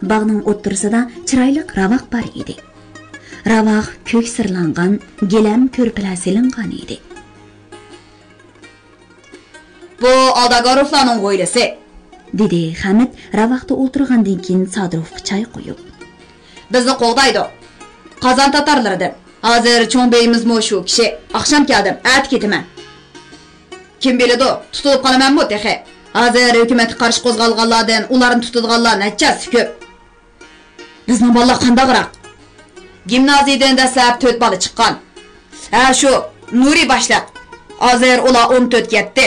باغنىڭ ئوتتۇرىسىدا چىرايلىق راۋاق بار ئىدى. راۋاق كۆك سىرلانغان، گىلەم كۆرپىلەر سېلىنغان ئىدى. بۇ ئالداگاروفلارنىڭ ھويلىسى، دېدى خەمىت راۋاقتا ئولتۇرغاندىن كېيىن سادىروفقا چاي قۇيۇپ. بىزنى قوغدايدۇ. قازان تاتارلىرىدىن. ھازىر چوڭ بېيىمىزمۇ شۇ كىشى. ئاخشام كەلدىم، ئەتە كېتىمەن. كىم بىلىدۇ، تۇتۇلۇپ قالىمەنمۇ تېخى. ھازىر ھۆكۈمەتكە قارشى قوزغالغانلاردىن ئۇلارنى تۇتىدىغانلار نەچچە ھەسسە كۆپ. بىزنىڭ بالىلار قانداقراق؟ گىمنازىيىدىن دەسلەپ تۆت بالا چىققان. ھە، شۇ، نۇرى باشلىق. ھازىر ئۇلار ئون تۆتكە يەتتى.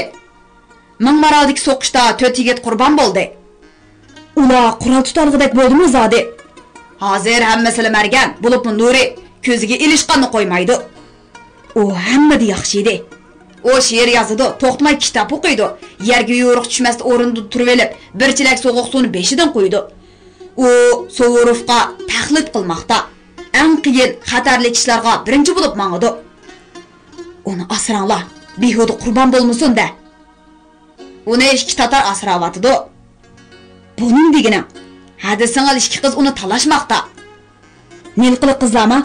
مىڭ مارالدىكى سوقۇشتا تۆت يىگىت قۇربان بولدى. ئۇلار قورال تۇتالىغۇدەك بولدىمۇ زادى؟ ھازىر ھەممىسىلا مەرگەن، بولۇپمۇ نۇرى كۆزىگە ئىلىشقاننى قويمايدۇ. ئۇ ھەممىدە ياخشى ئىدى. ئۇ شېئىر يازىدۇ، توختىماي كىتاب ئوقۇيدۇ، يەرگە يورۇق چۈشمەستە ئورنىدىن تۇرۇۋېلىپ، بىر چېلەك سوغۇق سۇنى بېشىدىن قۇيىدۇ. ئۇ سۇۋۇروفقا تەقلىد قىلماقتا. ئەڭ قىيىن، خەتەرلىك ئىشلارغا بىرىنچى بولۇپ ماڭىدۇ. ئۇنى ئاسراڭلار، بىھۇدە قۇربان بولمىسۇن دە. ئۇنى ئىككى تاتار ئاسراۋاتىدۇ. بۇ نېمە دېگىنىڭ؟ ھە دېسىڭىز، ئىككى قىز ئۇنى تالاشماقتا. نىلقىلىق قىزلارمۇ؟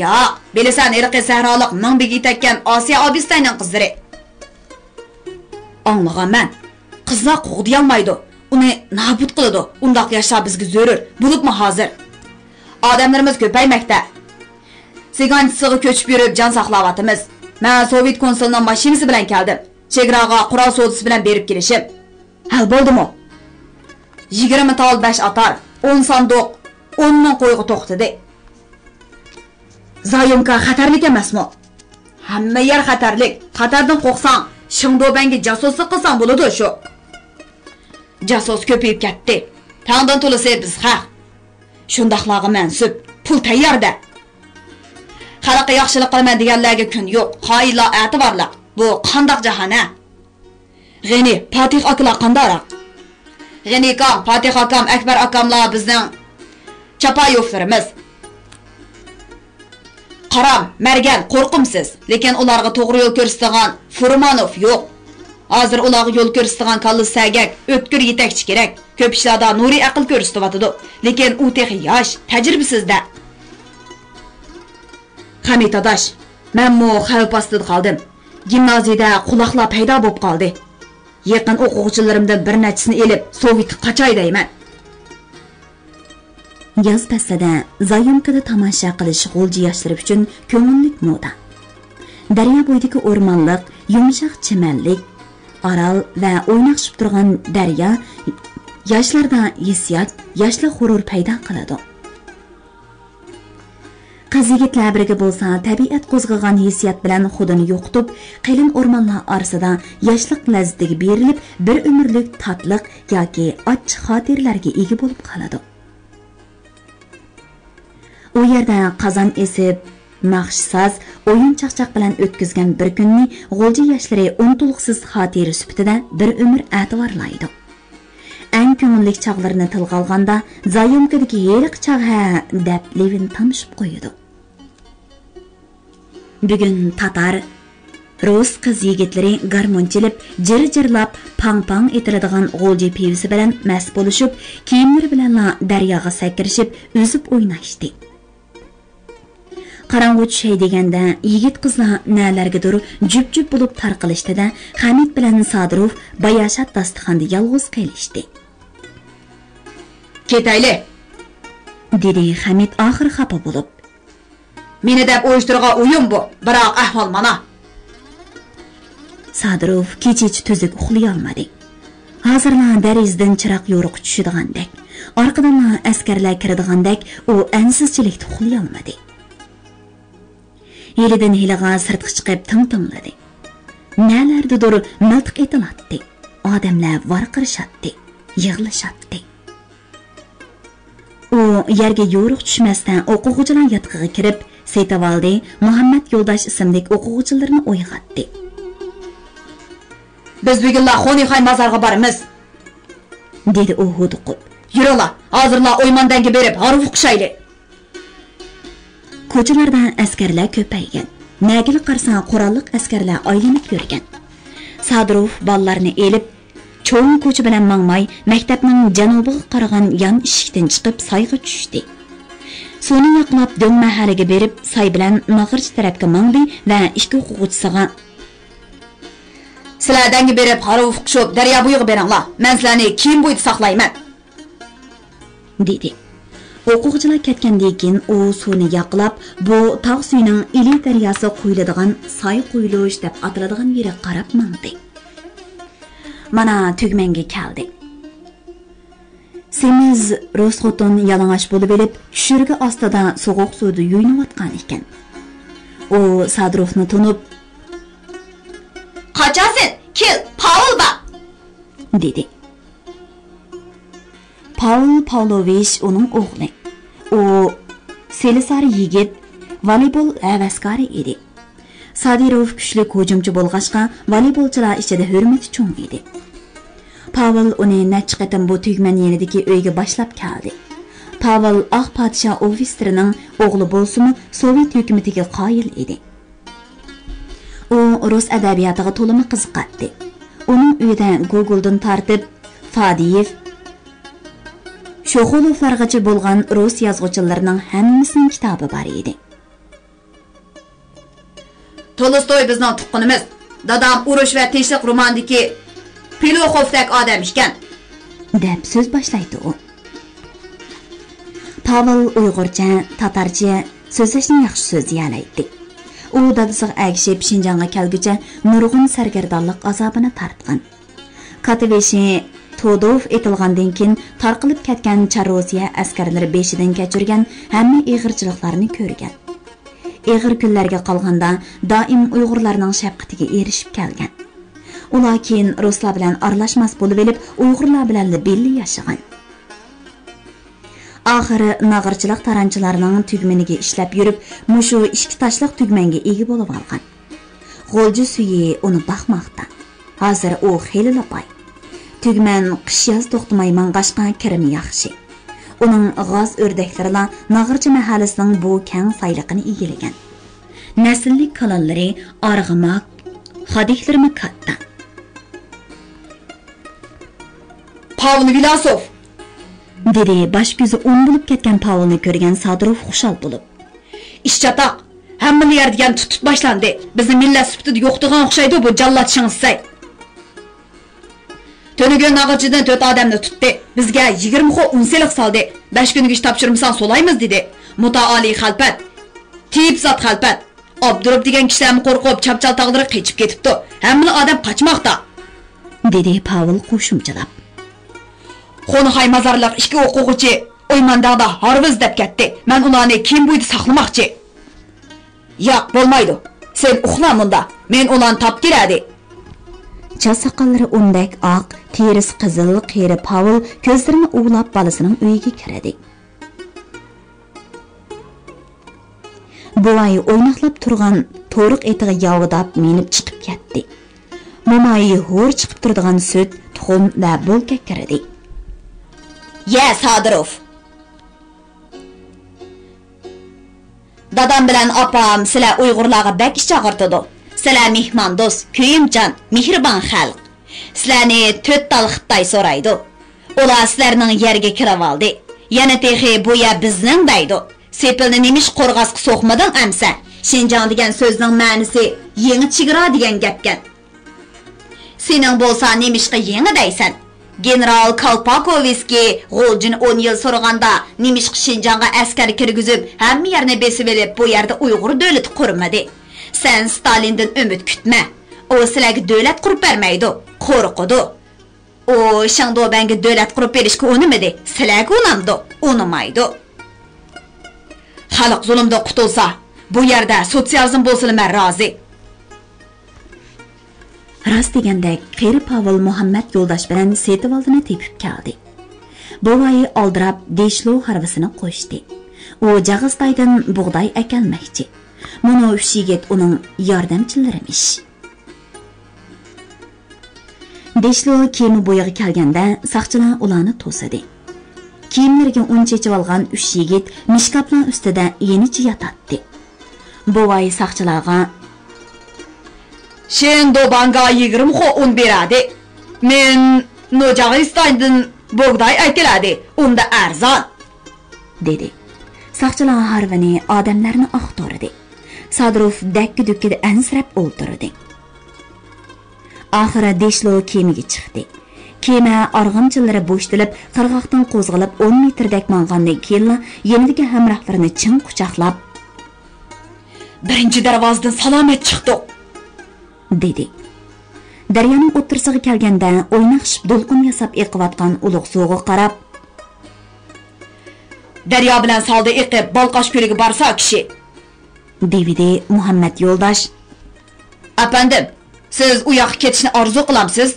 ياق، بىلىسەن، ھېلىقى سەھرالىق مىڭ بېگى تەككەن ئاسىيە ئابىستاينىڭ قىزلىرى. ئاڭلىغانمەن. قىزلار قوغدىيالمايدۇ. ئۇنى نابۇت قىلىدۇ. ئۇنداق ياشلار بىزگە زۆرۈر. بولۇپمۇ ھازىر. ئادەملىرىمىز كۆپەيمەكتە. سىگانچىسىغا كۆچۈپ يۈرۈپ جان ساقلاۋاتىمىز. مەن سوۋېت كونسۇلىنىڭ ماشىنىسى بىلەن كەلدىم. چېگراغا قورال سودىسى بىلەن بېرىپ كېلىشىم. ھەل بولدىمۇ؟ يىگىرمە تال بەش ئاتار، ئون ساندۇق، ئون مىڭ قويغا توختىدى. زايومكا خەتەرلىك ئەمەسمۇ؟ ھەممە يەر خەتەرلىك. خەتەردىن قورقساڭ، شېڭدۇبەنگە جاسۇسلۇق قىلساڭ بولىدۇ شۇ. جاسۇس كۆپىيىپ كەتتى. تەڭدىن تولىسى بىز خەق. شۇنداقلارغا مەنسۇپ. پۇل تەييار-دە. خەلققە ياخشىلىق قىلىمەن دېگەنلەرگە كۈن يوق. خائىنلار ئەتىۋارلىق. بۇ قانداق جاھان، ھە؟ غېنى، پاتىخ ئاكىلار قانداقراق؟ غېنى ئاكام، پاتىخ ئاكام، ئەكبەر ئاكاملار بىزنىڭ چاپايوفلىرىمىز. قارام، مەرگەن، قورقۇمسىز، لېكىن ئۇلارغا توغرا يول كۆرسىتىدىغان فۇرمانوف يوق. ھازىر ئۇلارغا يول كۆرسىتىدىغان كاللىسى سەگەك، ئۆتكۈر يېتەكچى كېرەك. كۆپ ئىشلاردا نۇرى ئەقىل كۆرسىتىۋاتىدۇ، لېكىن ئۇ تېخى ياش، تەجرىبىسىز-دە. خەمىت ئاداش، مەنمۇ خەۋپ ئاستىدا قالدىم. گىمنازىيىدە قۇلاقلار پەيدا بولۇپ قالدى. يېقىن ئوقۇغۇچىلىرىمدىن بىر نەچچىسىنى ئېلىپ، سوۋېتكە قاچاي دەيمەن. ياز پەسلىدە زايومكىدا تاماشا قىلىش غۇلجا ياشلىرى ئۈچۈن كۆڭۈللۈك مودا. دەريا بويىدىكى ئورمانلىق، يۇمشاق چىمەنلىك، ئارال ۋە ئويناقشىپ تۇرغان دەريا ياشلاردا ھېسسىيات، ياشلىق غۇرۇر پەيدا قىلىدۇ. قىز-يىگىتلەر بىرگە بولسا، تەبىئەت قوزغىغان ھېسسىيات بىلەن خۇدىنى يوقىتىپ، قېلىن ئورمانلار ئارىسىدا ياشلىق لەززىتىگە بېرىلىپ، بىر ئۆمۈرلۈك تاتلىق ياكى ئاچچىق خاتىرىلەرگە ئىگە بولۇپ قالىدۇ. ئۇ يەردە قازان ئېسىپ، ناخشا-ساز، ئويۇن-چاقچاق بىلەن ئۆتكۈزگەن بىر كۈننى غۇلجا ياشلىرى ئۇنتۇلغۇسىز خاتىرە سۈپىتىدە بىر ئۆمۈر ئەتىۋارلايدۇ. ئەڭ كۆڭۈللۈك چاغلىرىنى تىلغا ئالغاندا، زايومكىدىكى ھېلىقى چاغ ھە دەپ لېۋىنى تامشىپ قويىدۇ. بۈگۈن تاتار، رۇس قىز-يىگىتلىرى گارمون چېلىپ، جىر-جىرلاپ، پاڭ-پاڭ ئېتىلىدىغان غۇلجا پىۋىسى بىلەن مەست بولۇشۇپ، كىيىملىرى بىلەنلا دەرياغا سەكرىشىپ، ئۈزۈپ ئويناشتى. قاراڭغۇ چۈشەي دېگەندە، يىگىت-قىزلار نەلەرگىدۇر جۈپ-جۈپ بولۇپ تارقىلىشتى-دە، خەمىت بىلەن سادىروف باياشات داستىخاندا يالغۇز قېلىشتى. كېتەيلى، دېدى خەمىت ئاخىر خاپا بولۇپ. مېنى دەپ ئۇيۇشتۇرغان ئويۇن بۇ، بىراق ئەھۋال مانا. سادىروف كېچىچە تۈزۈك ئۇخلىيالمىدى. ھازىرلا دېرىزىدىن چىراغ يورۇقى چۈشىدىغاندەك، ئارقىدىنلا ئەسكەرلەر كىرىدىغاندەك ئۇ ئەنسىزچىلىكتە ئۇخلىيالمىدى. ھېلىدىن ھېلىغا سىرتقا چىقىپ تىڭ تىڭلىدى. نەلەردىدۇر مىلتىق ئېتىلاتتى. ئادەملەر ۋارقىرىشاتتى، يىغلىشاتتى. ئۇ يەرگە يورۇق چۈشمەستىن ئوقۇغۇچىلار ياتىقىغا كىرىپ، سېتىۋالدى، مۇھەممەت يولداش ئىسىملىك ئوقۇغۇچىلىرىنى ئويغاتتى. بىز بۈگۈنلا خونىخاي مازارغا بارىمىز، دېدى ئۇ ھودۇقۇپ. يۈرۈڭلار، ھازىرلا ئويماندەڭگە بېرىپ ھارۋا ئۇقۇشايلى. كوچىلاردا ئەسكەرلەر كۆپەيگەن. نەگىلا قارىساڭ قوراللىق ئەسكەرلەر ئايلىنىپ يۈرگەن. سادىروف بالىلارنى ئېلىپ، چوڭ كوچا بىلەن ماڭماي، مەكتەپنىڭ جەنۇبىغا قارىغان يان ئىشىكتىن چىقىپ سايغا چۈشتى. سۇنى ياقلاپ دۆڭ مەھەللىگە بېرىپ، ساي بىلەن ناغرىچى تەرەپكە ماڭدى ۋە ئىككى ئوقۇغۇچىسىغا، سىلەر دەڭگە بېرىپ ھارۋا ئۇقۇشۇپ، دەريا بويىغا بېرىڭلار. مەن سىلەرنى كېمە بويىدا ساقلايمەن، دېدى. ئوقۇغۇچىلار كەتكەندىن كېيىن ئۇ سۇنى ياقلاپ، بۇ تاغ سۈيىنىڭ ئىلى دەرياسى قۇيۇلىدىغان ساي قۇيۇلۇش دەپ ئاتىلىدىغان يېرىگە قاراپ ماڭدى. مانا تۈگمەنگە كەلدى. سېمىز رۇس خوتۇن يالىڭاچ بولۇۋېلىپ، چۈشۈرگە ئاستىدا سوغۇق سۇدا يۇيۇنۇۋاتقان ئىكەن. ئۇ سادىروفنى تونۇپ، قاچاسەن، كېل، پاۋل بار، دېدى. پاۋل پاۋلوۋىچ ئۇنىڭ ئوغلى. ئۇ سېلىسار يىگىت، ۋالىبول ھەۋەسكارى ئىدى. سادىروف كۈچلۈك ھۇجۇمچى بولغاچقا، ۋالىبولچىلار ئىچىدە ھۆرمىتى چوڭ ئىدى. پاۋل ئۇنى نەچچە قېتىم بۇ تۈگمەن يېنىدىكى ئۆيگە باشلاپ كەلدى. پاۋل ئاق پادىشاھ ئوفىتسېرىنىڭ ئوغلى بولسىمۇ، سوۋېت ھۆكۈمىتىگە قايىل ئىدى. ئۇ رۇس ئەدەبىياتىغا تولىمۇ قىزىقاتتى. ئۇنىڭ ئۆيىدە گوگولدىن تارتىپ، فادېيېف، شوخۇلوفلارغىچە بولغان رۇس يازغۇچىلىرىنىڭ ھەممىسىنىڭ كىتابى بار ئىدى. تولستوي بىزنىڭ تۇغقىنىمىز. دادام ئۇرۇش ۋە تىنچلىق رومانىدىكى پىلۇخوفدەك ئادەم ئىكەن، دەپ سۆز باشلايدۇ ئۇ. پاۋل ئۇيغۇرچە، تاتارچە سۆزلەشنى ياخشى سۆزلىيەلەيتتى. ئۇ دادىسىغا ئەگىشىپ شىنجاڭغا كەلگۈچە نۇرغۇن سەرگەردانلىق ئازابىنى تارتقان. كاتتىبېشى تودوف ئېتىلغاندىن كېيىن تارقىلىپ كەتكەن چاررۇسىيە ئەسكەرلىرى بېشىدىن كەچۈرگەن ھەممە ئېغىرچىلىقلارنى كۆرگەن. ئېغىر كۈنلەرگە قالغاندا دائىم ئۇيغۇرلارنىڭ شەپقىتىگە ئېرىشىپ كەلگەن. ئۇلار كېيىن رۇسلار بىلەن ئارىلاشماس بولۇۋېلىپ، ئۇيغۇرلار بىلەنلا بىللە ياشىغان. ئاخىرى ناغرىچىلىق تارانچىلارنىڭ تۈگمىنىگە ئىشلەپ يۈرۈپ، مۇشۇ ئىككى تاشلىق تۈگمەنگە ئىگە بولۇۋالغان. غۇلجا سۈيى ئۇنى باقماقتا. ھازىر ئۇ خېلىلا باي. تۈگمەن قىش-ياز توختىماي ماڭغاچقا كىرىمى ياخشى. ئۇنىڭ غاز ئۆردەكلىرىلا ناغرىچى مەھەللىسىنىڭ بۇ كەڭ سايلىقىنى ئىگىلىگەن. نەسىللىك كالىلىرى ئارغىماق، خادىكلىرىمۇ كاتتا. پاۋل ۋىلاسوف! دېدى باش-كۆزى ئون بولۇپ كەتكەن پاۋلنى كۆرگەن سادىروف خۇشال بولۇپ. ئىش چاتاق! ھەممىلا يەردە يەنە تۇت-تۇت باشلاندى. بىزنى مىللەت سۈپىتىدە يوقىتىدىغان ئوخشايدۇ بۇ جاللات شېڭ سەي. تۈنۈگۈن ناغرىچىدىن تۆت ئادەمنى تۇتتى. بىزگە يىگىرمە خو ئۇن سېلىق سالدى. بەش كۈنگىچە تاپشۇرمىساڭ سولايمىز دېدى. مۇتائالىي خەلپەت. تېيىپ زات خەلپەت. ئابدۇرۇپ دېگەن كىشىلەرمۇ قورقۇپ چاپچال تاغلىرىغا قېچىپ كېتىپتۇ. ھەممىلا ئادەم قاچماقتا. دېدى پاۋل قوشۇمچىلاپ. خونخاي مازارلىق ئىككى ئوقۇغۇچى ئويمانداڭدا ھارۋا ئىزدەپ كەتتى. مەن ئۇلارنى كېمە بويىدا ساقلىماقچى. ياق، بولمايدۇ. سەن ئۇخلا مۇندا. مەن ئۇلارنى تاپىپ كېلەي. چاچ ساقاللىرى ئۇندەك ئاق، تېرىسى قىزىل قېرى پاۋل كۆزلىرىنى ئۇۋىلاپ بالىسىنىڭ ئۆيىگە كىردى. بوۋاي ئويناقلاپ تۇرغان تورۇق ئېتىغا ياۋىداپ مىنىپ چىقىپ كەتتى. موماي ھور چىقىپ تۇرىدىغان سۈت، تۇخۇم ۋە بولكا كىردى. يە، سادىروف! دادام بىلەن ئاپام سىلەر ئۇيغۇرلارغا بەك ئىچ ئاغرىتىدۇ. سىلەر مېھماندوست، كۆيۈمچان، مېھرىبان خەلق. سىلەرنى تۆت تال خىتاي سورايدۇ. ئۇلار سىلەرنىڭ يەرگە كىرىۋالدى. يەنە تېخى بۇ يەر بىزنىڭ دەيدۇ. سېپىلنى نېمىشقا قورغاسقا سوقمىدىڭ ئەمسە؟ شىنجاڭ دېگەن سۆزنىڭ مەنىسى يېڭى چېگرا دېگەن گەپكەن. سېنىڭ بولسا نېمىشقا يېڭى دەيسەن؟ گېنېرال كالپاكوۋسكىي غۇلجىنى ئون يىل سورىغاندا، نېمىشقا شىنجاڭغا ئەسكەر كىرگۈزۈپ، ھەممە يەرنى بېسىۋېلىپ، بۇ يەردە ئۇيغۇر دۆلىتى قۇرمىدى؟ سەن ستالىندىن ئۈمىد كۈتمە. ئۇ سىلەرگە دۆلەت قۇرۇپ بەرمەيدۇ، قورقىدۇ. ئۇ شېڭدۇبەنگە دۆلەت قۇرۇپ بېرىشكە ئۇنىمىدى، سىلەرگە ئۇنامدۇ؟ ئۇنىمايدۇ. خەلق زۇلۇمدىن قۇتۇلسا، بۇ يەردە سوتسىيالىزم بولسىلا مەن رازى. راست دېگەندەك، قېرى پاۋىل مۇھەممەت يولداش بىلەن سېتىۋالدىنى تېپىپ كەلدى. بوۋايى ئالدىراپ دېشلو ھارۋىسىنى قوشتى. ئۇ جاغىستايدىن بۇغداي ئەكەلمەكچى. مۇنۇ ئۈچ يىگىت ئۇنىڭ ياردەمچىلىرىمىش. دېشلو كېمە بويىغا كەلگەندە، ساقچىلار ئۇلارنى توسىدى. كىيىملىرىگە ئۇن چېچىۋالغان ئۈچ يىگىت مىشكابلار ئۈستىدە يېنىچە ياتاتتى. بوۋاي ساقچىلارغا، شېنگدۇباڭغا يىگىرمە خو ئۇن بېرەدى. مەن نوجاغىستاندىن بۇغداي ئەكېلەدى، ئۇندا ئەرزان، دېدى. ساقچىلار ھارۋىنى، ئادەملەرنى ئاختۇردى. سادىروف دەككە-دۈككىدە ئەنسىرەپ ئولتۇردى. ئاخىرى دېشلو كېمىگە چىقتى. كېمە ئارغامچىلىرى بوشىتىلىپ، قىرغاقتىن قوزغىلىپ ئون مېتىردەك ماڭغاندىن كېيىنلا يېنىدىكى ھەمراھلىرىنى چىڭ قۇچاقلاپ، بىرىنچى دەرۋازىدىن سالامەت چىقتۇق، دېدى. دەريانىڭ ئوتتۇرىسىغا كەلگەندە، ئويناقشىپ دولقۇن ياساپ ئېقىۋاتقان ئۇلۇغ سۇغا قاراپ، دەريا بىلەن سالدا ئېقىپ، بالقاش كۆلىگە بارسا كىشى، دېۋىدى مۇھەممەت يولداش. ئەپەندىم، سىز ئۇ ياققا كېتىشنى ئارزۇ قىلامسىز؟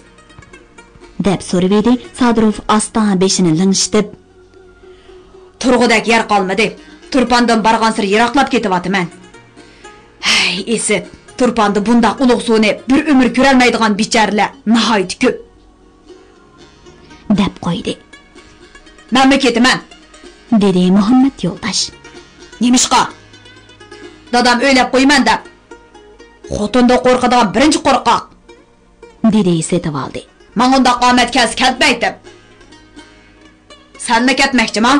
دەپ سورىۋىدى سادىروف ئاستا بېشىنى لىڭشىتىپ. تۇرغۇدەك يەر قالمىدى. تۇرپاندىن بارغانسېرى يىراقلاپ كېتىۋاتىمەن. ھەي، ئىسىت، تۇرپاندا بۇنداق ئۇلۇغ سۇنى بىر ئۆمۈر كۆرەلمەيدىغان بىچارىلەر ناھايىتى كۆپ. دەپ قويدى. مەنمۇ كېتىمەن، دېدى مۇھەممەت يولداش. نېمىشقا؟ دادام ئۆيلەپ قويىمەن دەپ. خوتۇندىن قورقىدىغان بىرىنچى قورقاق، دېدى سېتىۋالدى. ماڭا ئۇنداق ئامەت كەلسە كەتمەيتتىم. سەنمۇ كەتمەكچىما؟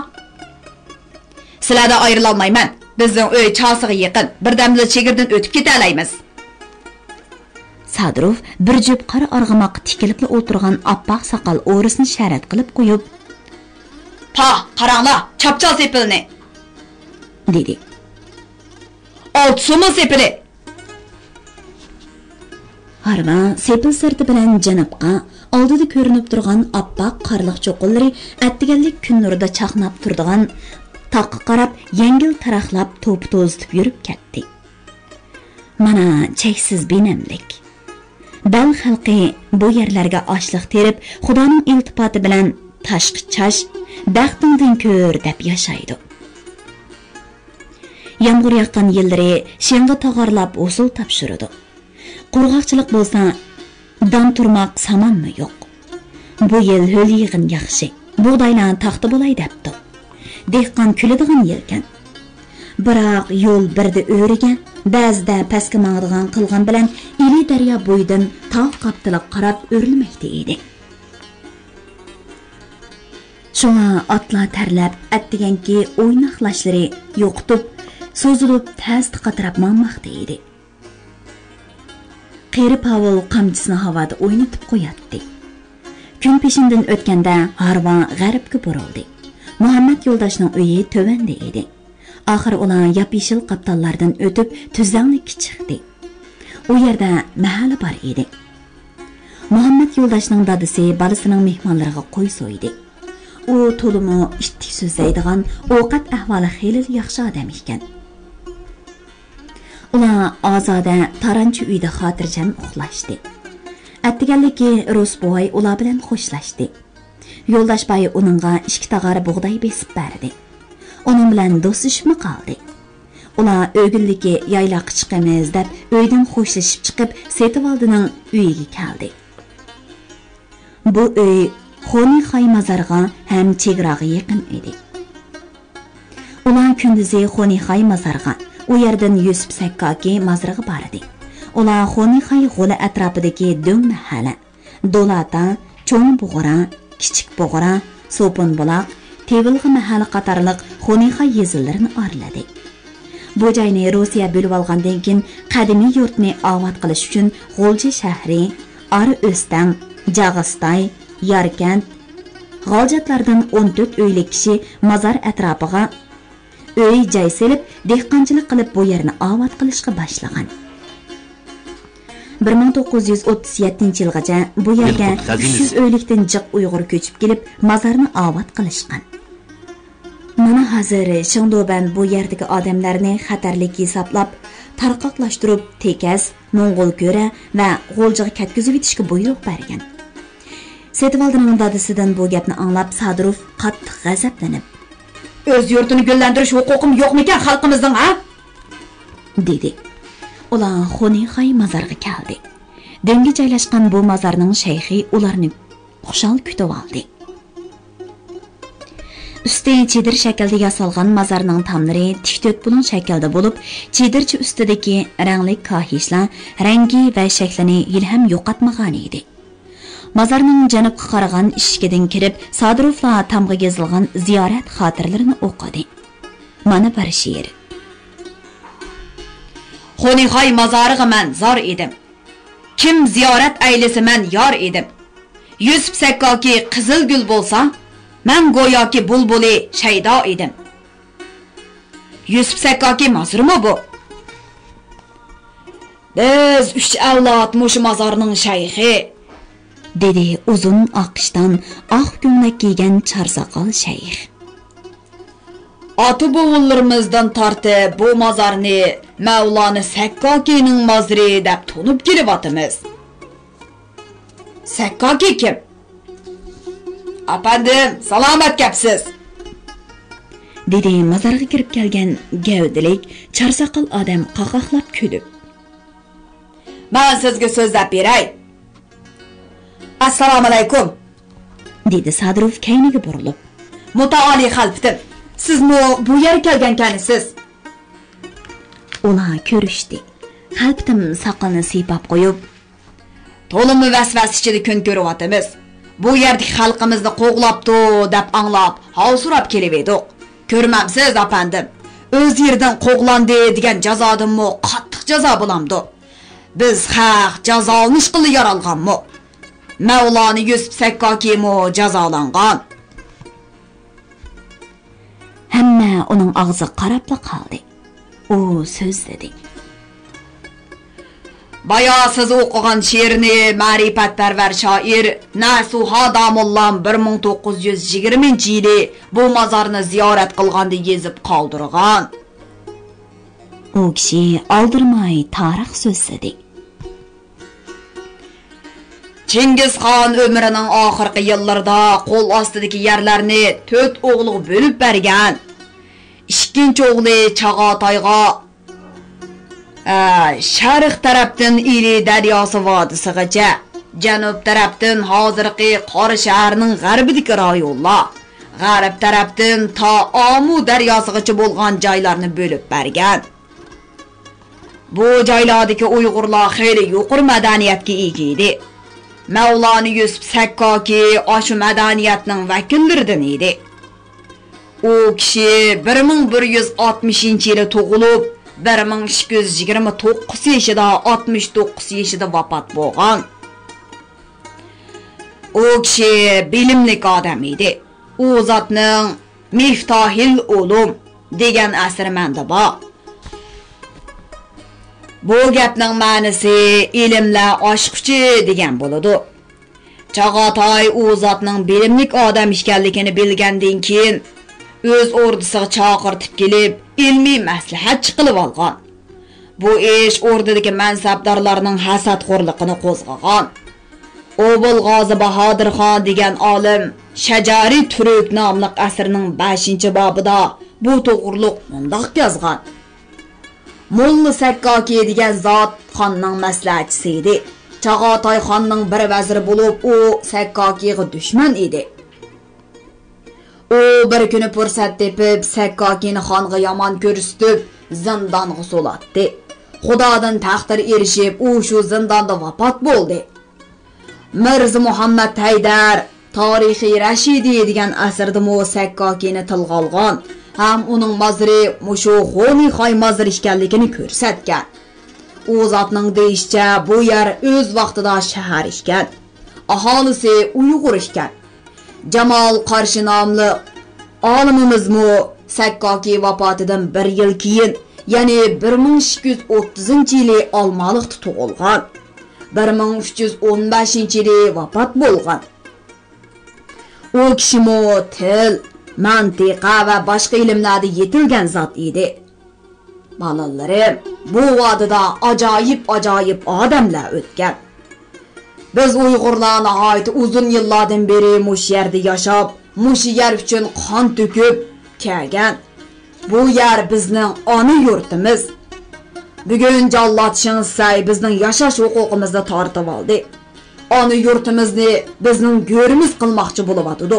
سىلەردىن ئايرىلالمايمەن. بىزنىڭ ئۆي چاسىغا يېقىن، بىردەمدىلا چېگرىدىن ئۆتۈپ كېتەلەيمىز. سادىروف بىر جۈپ قارا ئارغىماققا تىكىلىپلا ئولتۇرغان ئاپئاق ساقال ئورىسىنى شەرەت قىلىپ قويۇپ، پاھ، قاراڭلار، چاپچال سېپىلنى، دېدى. ئالتە سومۇل سېپىلى! ھارۋا سېپىل سىرتى بىلەن جەنۇبقا، ئالدىدا كۆرۈنۈپ تۇرغان ئاپئاق قارلىق چوققىلىرى ئەتىگەنلىك كۈن نۇرىدا چاقناپ تۇرىدىغان تاغقا قاراپ يەڭگىل تاراقلاپ توپا توزۇتۇپ يۈرۈپ كەتتى. مانا چەكسىز بىنەملىك. بەل خەلقى بۇ يەرلەرگە ئاشلىق تېرىپ، خۇدانىڭ ئىلتىپاتى بىلەن تاشقا چاچ، بەختىڭدىن كۆر دەپ ياشايدۇ. يامغۇر ياغقان يىللىرى شېڭغا تاغارلاپ ھوسۇل تاپشۇرىدۇ. قۇرغاقچىلىق بولسا دان تۇرماق سامانمۇ يوق. بۇ يىل ھۆل يېغىن ياخشى، بۇغدايلار تاختا بولاي دەپتۇ. دېھقان كۈلىدىغان يىلكەن. بىراق يول بىردە ئۆرىگە، بەزىدە پەسكە ماڭىدىغان قىلغان بىلەن ئىلى دەريا بويىدىن تاغ قاپتىلىغا قاراپ ئۆرلىمەكتە ئىدى. شۇڭا ئاتلار تەرلەپ، ئەتىگەنكى ئويناق لاشلىرى يوقىتىپ، سوزۇلۇپ، تەستە قاتراپ ماڭماقتا ئىدى. قېرى پاۋۇل قامچىسىنى ھاۋادا ئوينىتىپ قوياتتى. كۈن پېشىندىن ئۆتكەندە، ھارۋا غەربكە بۇرۇلدى. مۇھەممەت يولداشنىڭ ئۆيى تۆۋەندە ئىدى. ئاخىرى ئۇلار ياپيېشىل قاپتاللاردىن ئۆتۈپ، تۈزلەڭلىككە چىقتى. ئۇ يەردە مەھەللە بار ئىدى. مۇھەممەت يولداشنىڭ دادىسى بالىسىنىڭ مېھمانلىرىغا قوي سويدى. ئۇ تولىمۇ ئىتتىك سۆزلەيدىغان، ئوقەت ئەھۋالى خېلىلا ياخشى ئادەم ئىكەن. ئۇلار ئازادە تارانچى ئۆيدە خاتىرجەم ئۇخلاشتى. ئەتىگەنلىكى رۇس بوۋاي ئۇلار بىلەن خوشلاشتى. يولداش باي ئۇنىڭغا ئىككى تاغار بۇغداي بېسىپ بەردى. ئۇنىڭ بىلەن دوستلىشىپمۇ قالدى. ئۇلار ئۆگۈنلۈكى يايلاققا چىقىمىز دەپ ئۆيدىن خوشلىشىپ چىقىپ، سېتىۋالدىنىڭ ئۆيىگە كەلدى. بۇ ئۆي خونىخاي مازارغا ھەم چېگراغا يېقىن ئىدى. ئۇلار كۈندۈزى خونىخاي مازارغا، ئۇ يەردىن يۈسۈپ سەككاكى مازىرىغا باردى. ئۇلار خونىخاي غولى ئەتراپىدىكى دۆڭ مەھەللە، دولاتا، چوڭ بۇغرا، كىچىك بۇغرا، سوپۇن بۇلاق، تېۋىلغا مەھەللە قاتارلىق خونىخاي يېزىلىرىنى ئارىلىدى. بۇ جاينى روسىيە بۆلۈۋالغاندىن كېيىن، قەدىمىي يۇرتنى ئاۋات قىلىش ئۈچۈن غۇلجا شەھىرى، ئارا ئۆستەڭ، جاغىستاي، ياركەنت، غالجاتلاردىن ئون تۆت ئۆيلۈك كىشى مازار ئەتراپىغا ئۆي، جاي سېلىپ، دېھقانچىلىق قىلىپ، بۇ يەرنى ئاۋات قىلىشقا باشلىغان. بىر مىڭ توققۇز يۈز ئوتتۇز يەتتىنچى يىلغىچە بۇ يەرگە ئۈچ يۈز ئۆيلۈكتىن جىق ئۇيغۇر كۆچۈپ كېلىپ، مازارنى ئاۋات قىلىشقان. مانا ھازىر شېڭدۇبەن بۇ يەردىكى ئادەملەرنى خەتەرلىك ھېسابلاپ، تارقاقلاشتۇرۇپ، تېكەس، موڭغۇل كۆرە ۋە غۇلجىغا كەتكۈزۈۋېتىشكە بۇيرۇق بەرگەن. سېتىۋالدىنىڭ دادىسىدىن بۇ گەپنى ئاڭلاپ، سادىروف قاتتىق غەزەپلىنىپ، «ئۆز يۇرتىنى گۈللەندۈرۈش ھوقۇقىمۇ يوقمىكەن خەلقىمىزنىڭ، ھە؟» دېدى. ئۇلار خونىخاي مازارغا كەلدى. دۆڭگە جايلاشقان بۇ مازارنىڭ شەيخى ئۇلارنى خۇشال كۈتۈۋالدى. ئۈستى چېدىر شەكلىدە ياسالغان مازارنىڭ تاملىرى تىك تۆتبۇلۇڭ شەكلىدە بولۇپ، چېدىرچە ئۈستىدىكى رەڭلىك كاھىشلار رەڭگى ۋە شەكلىنى ھېلىھەم يوقاتمىغانىدى. مازارنىڭ جەنۇبقا قارىغان ئىشىكىدىن كىرىپ، سادىروفلار تامغا يېزىلغان زىيارەت خاتىرىلىرىنى ئوقۇدى. مانا بىر شېئىر. خونىخاي مازارىغا مەن زار ئىدىم. كىم زىيارەت ئەيلىسە مەن يار ئىدىم. يۈسۈپ سەككاكى قىزىل گۈل بولسا، مەن گوياكى بۇلبۇلى شەيدا ئىدىم. يۈسۈپ سەككاكى مازىرىمۇ بۇ؟ بىز ئۈچ ئەۋلاد مۇشۇ مازارنىڭ شەيخى، دېدى ئۇزۇن ئاق ئىشتان، ئاق كۆڭلەك كىيگەن چارساقال شەيخ. ئاتا-بوۋىلىرىمىزدىن تارتىپ بۇ مازارنى مەۋلانە سەككاكىنىڭ مازىرى دەپ تونۇپ كېلىۋاتىمىز. سەككاكى كىم؟ ئەپەندىم، سالامەت كەپسىز، دېدى مازارغا كىرىپ كەلگەن گەۋدىلىك چارساقال ئادەم قاقاقلاپ كۈلۈپ. مەن سىزگە سۆزلەپ بېرەي. ئەسسالامۇئەلەيكۇم، دېدى سادىروف كەينىگە بۇرۇلۇپ. مۇتائالىي خەلپىتىم، سىزمۇ بۇ يەرگە كەلگەنكەنسىز؟ ئۇلار كۆرۈشتى. خەلپىتىم ساقىلىنى سىيپاپ قويۇپ، تولىمۇ ۋەسۋەسە ئىچىدە كۈن كۆرۈۋاتىمىز. بۇ يەردىكى خەلقىمىزنى قوغلاپتۇ دەپ ئاڭلاپ، ھالسىراپ كېلىۋىدۇق. كۆرمەمسىز، ئەپەندىم؟ ئۆز يېرىدىن قوغلاندى دېگەن جازادىنمۇ قاتتىق جازا بولامدۇ؟ بىز خەق جازالىنىشقىلا يارالغانمۇ؟ مەۋلانە يۈسۈپ سەككاكىمۇ جازالانغان. ھەممە ئۇنىڭ ئاغزىغا قاراپلا قالدى. ئۇ سۆزلىدى. بايا سىز ئوقۇغان شېئىرنى مەرىپەتپەرۋەر شائىر نەسۇھا داموللام بىر مىڭ توققۇز يۈز يىگىرمىنچى يىلى بۇ مازارنى زىيارەت قىلغاندا يېزىپ قالدۇرغان. ئۇ كىشى ئالدىرىماي تارىخ سۆزلىدى. چىڭگىزخان ئۆمرىنىڭ ئاخىرقى يىللىرىدا قول ئاستىدىكى يەرلەرنى تۆت ئوغلىغا بۆلۈپ بەرگەن. ئىككىنچى ئوغلى چاغاتايغا، ئە، شەرق تەرەپتىن ئىلى دەرياسى ۋادىسىغىچە، جەنۇب تەرەپتىن ھازىرقى قاراشەھەرنىڭ غەربىدىكى رايونلار، غەرب تەرەپتىن تا ئامۇ دەرياسىغىچە بولغان جايلارنى بۆلۈپ بەرگەن. بۇ جايلاردىكى ئۇيغۇرلار خېلى يۇقىرى مەدەنىيەتكە ئىگە ئىدى. مەۋلانە يۈسۈپ سەككاكى ئاشۇ مەدەنىيەتنىڭ ۋەكىللىرىدىن ئىدى. ئۇ كىشى بىر مىڭ بىر يۈز ئاتمىشىنچى يىلى تۇغۇلۇپ، بىر مىڭ ئىككى يۈز يىگىرمە توققۇز يېشىدا، ئاتمىش توققۇز يېشىدا ۋاپات بولغان. ئۇ كىشى بىلىملىك ئادەم ئىدى. ئۇ زاتنىڭ مىفتاھىل ئۇلۇم دېگەن ئەسىرى مەندە بار. بۇ گەپنىڭ مەنىسى ئىلىملەر ئاچقۇچى دېگەن بولىدۇ. چاغاتاي ئۇ زاتنىڭ بىلىملىك ئادەم ئىكەنلىكىنى بىلگەندىن كېيىن، ئۆز ئوردىسىغا چاقىرتىپ كېلىپ، ئىلمىي مەسلىھەت چىقىلىۋالغان. بۇ ئىش ئوردىدىكى مەنسەپدارلارنىڭ ھەسەتخورلۇقىنى قوزغىغان. ئوبۇلغازى باھادىرخان دېگەن ئالىم شەجەرى تۈرك ناملىق ئەسىرىنىڭ بەشىنچى بابىدا بۇ توغرۇلۇق مۇنداق يازغان: موللا سەككاكى دېگەن زات خاننىڭ مەسلىھەتچىسى ئىدى. چاغاتاي خاننىڭ بىر ۋەزىرى بولۇپ، ئۇ سەككاكىغا دۈشمەن ئىدى. ئۇ بىر كۈنى پۇرسەت تېپىپ، سەككاكىنى خانغا يامان كۆرسىتىپ، زىندانغا سولاتتى. خۇدادىن تەقدىر ئېرىشىپ، ئۇ شۇ زىنداندا ۋاپات بولدى. مىرزا مۇھەممەد ھەيدەر تارىخى رەشىدىي دېگەن ئەسىرىدىمۇ سەككاكىنى تىلغا ئالغان ھەم ئۇنىڭ مازىرى مۇشۇ خونىخاي مازىرى ئىكەنلىكىنى كۆرسەتكەن. ئۇ زاتنىڭ دېيىشىچە، بۇ يەر ئۆز ۋاقتىدا شەھەر ئىكەن. ئاھالىسى ئۇيغۇر ئىكەن. جامال قارشى ناملىق ئالىمىمىزمۇ سەككاكى ۋاپاتىدىن بىر يىل كېيىن، يەنى بىر مىڭ ئىككى يۈز ئوتتۇزىنچى يىلى ئالمالىقتا تۇغۇلغان. بىر مىڭ ئۈچ يۈز ئون بەشىنچى يىلى ۋاپات بولغان. ئۇ كىشىمۇ تىل، مەنتىقە ۋە باشقا ئىلىملەردە يېتىلگەن زات ئىدى. بالىلىرىم، بۇ ۋادىدا ئاجايىپ-ئاجايىپ ئادەملەر ئۆتكەن. بىز ئۇيغۇرلار ناھايىتى ئۇزۇن يىللاردىن بېرى مۇشۇ يەردە ياشاپ، مۇشۇ يەر ئۈچۈن قان تۆكۈپ كەلگەن. بۇ يەر بىزنىڭ ئانا يۇرتىمىز. بۈگۈن جاللات شېڭ شىسەي بىزنىڭ ياشاش ھوقۇقىمىزنى تارتىۋالدى. ئانا يۇرتىمىزنى بىزنىڭ گۆرىمىز قىلماقچى بولۇۋاتىدۇ.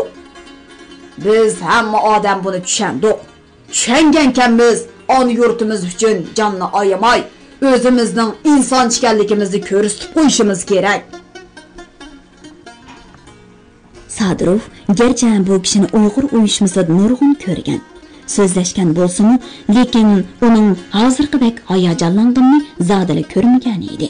بىز ھەممە ئادەم بۇنى چۈشەندۇق. چۈشەنگەنكەنمىز، ئانا يۇرتىمىز ئۈچۈن جاننى ئايىماي، ئۆزىمىزنىڭ ئىنسان ئىكەنلىكىمىزنى كۆرسىتىپ قويۇشىمىز كېرەك. سادىروف گەرچە بۇ كىشىنى ئۇيغۇر ئۇيۇشمىسىدا نۇرغۇن كۆرگەن، سۆزلەشكەن بولسىمۇ، لېكىن ئۇنىڭ ھازىرقىدەك ھاياجانلانغىنىنى زادىلا كۆرمىگەن ئىدى.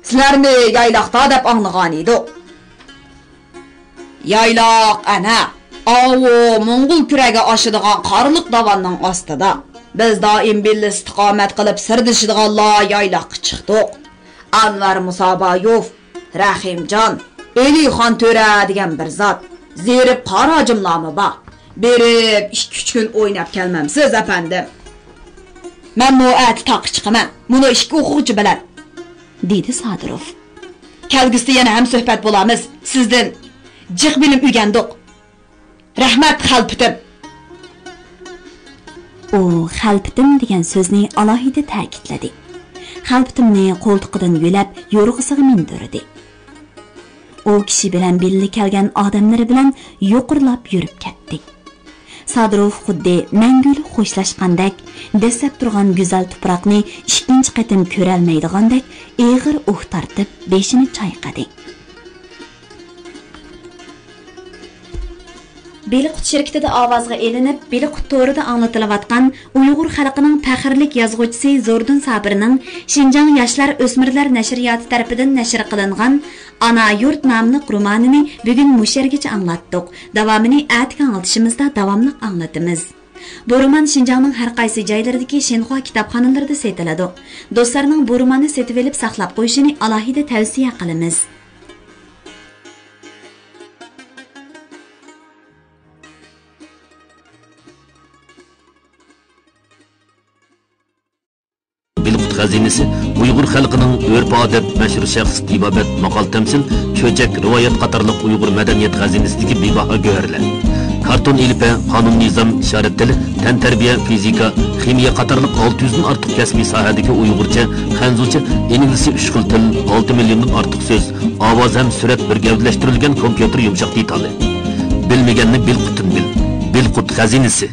سىلەرنى يايلاقتا دەپ ئاڭلىغان ئىدۇق. يايلاق ئەنە، ئاۋۇ موڭغۇل كۈرەگە ئاشىدىغان قارلىق داۋاننىڭ ئاستىدا. بىز دائىم بىللە ئىستىقامەت قىلىپ سىردىشىدىغانلار يايلاققا چىقتۇق. ئەنۋەر مۇسابايوف، رەھىمجان، ئېلىخان تۆرە دېگەن بىر زات، زېرىپ قاراجىملارمۇ بار. بېرىپ ئىككى-ئۈچ كۈن ئويناپ كەلمەمسىز، ئەپەندىم؟ مەنمۇ ئەتە تاغقا چىقىمەن، مۇنۇ ئىككى ئوقۇغۇچى بىلەن، دېدى سادىروف. كەلگۈسىدە يەنە ھەمسۆھبەت بولارمىز. سىزدىن جىق بىلىم ئۆگەندۇق. رەھمەت، خەلپىتىم. ئۇ خەلپىتىم دېگەن سۆزنى ئالاھىدە تەكىتلىدى. خەلپىتىمنى قولتۇقىدىن يۆلەپ، يورغىسىغا مىندۈردى. ئۇ كىشى بىلەن بىللە كەلگەن ئادەملىرى بىلەن يۇقىرىلاپ يۈرۈپ كەتتى. سادىروف خۇددى مەڭگۈلۈك خوشلاشقاندەك، دەسسەپ تۇرغان گۈزەل تۇپراقنى ئىككىنچى قېتىم كۆرەلمەيدىغاندەك ئېغىر ئۇھ تارتىپ، بېشىنى چايقىدى. بىلىقۇت شىركىتىدە ئاۋازغا ئېلىنىپ، بىلىقۇت تورىدا ئاڭلىتىلىۋاتقان ئۇيغۇر خەلقىنىڭ پەخىرلىك يازغۇچىسى زوردۇن سابىرنىڭ شىنجاڭ ياشلار ئۆسمۈرلەر نەشرىياتى تەرىپىدىن نەشر قىلىنغان ئانا يۇرت ناملىق رومانىنى بۈگۈن مۇشۇ يەرگىچە ئاڭلاتتۇق. داۋامىنى ئەتىكى ئاڭلىتىشىمىزدا داۋاملىق ئاڭلىتىمىز. بۇ رومان شىنجاڭنىڭ ھەر قايسى جايلىرىدىكى شىنخۇا كىتابخانىلىرىدا سېتىلىدۇ. دوستلارنىڭ بۇ روماننى سېتىۋېلىپ ساقلاپ قويۇشىنى ئالاھىدە تەۋسىيە قىلىمىز. بىلىقۇت خەزىنىسى ئۇيغۇر خەلقىنىڭ ئۆرپ-ئادەت، مەشھۇر شەخس، تېبابەت، ماقال-تەمسىل، چۆچەك، رىۋايەت قاتارلىق ئۇيغۇر مەدەنىيەت خەزىنىسىدىكى بىباھا گۆھەرلەر. كارتون، ئېلىپبە، قانۇن-نىزام، ئىشارەت تىلى، تەنتەربىيە، فىزىكا، خىمىيە قاتارلىق ئالتە يۈزدىن ئارتۇق كەسپىي ساھەدىكى ئۇيغۇرچە، خەنزۇچە، ئىنگلىزچە ئۈچ خىل تىل، ئالتە مىليوندىن ئارتۇق سۆز، ئاۋاز ھەم سۈرەت بىر گەۋدىلەشتۈرۈلگەن كومپيۇتېر يۇمشاق دېتالى. بىلمىگەننى بىلقۇتتىن بىل. بىلقۇت خەزىنىسى.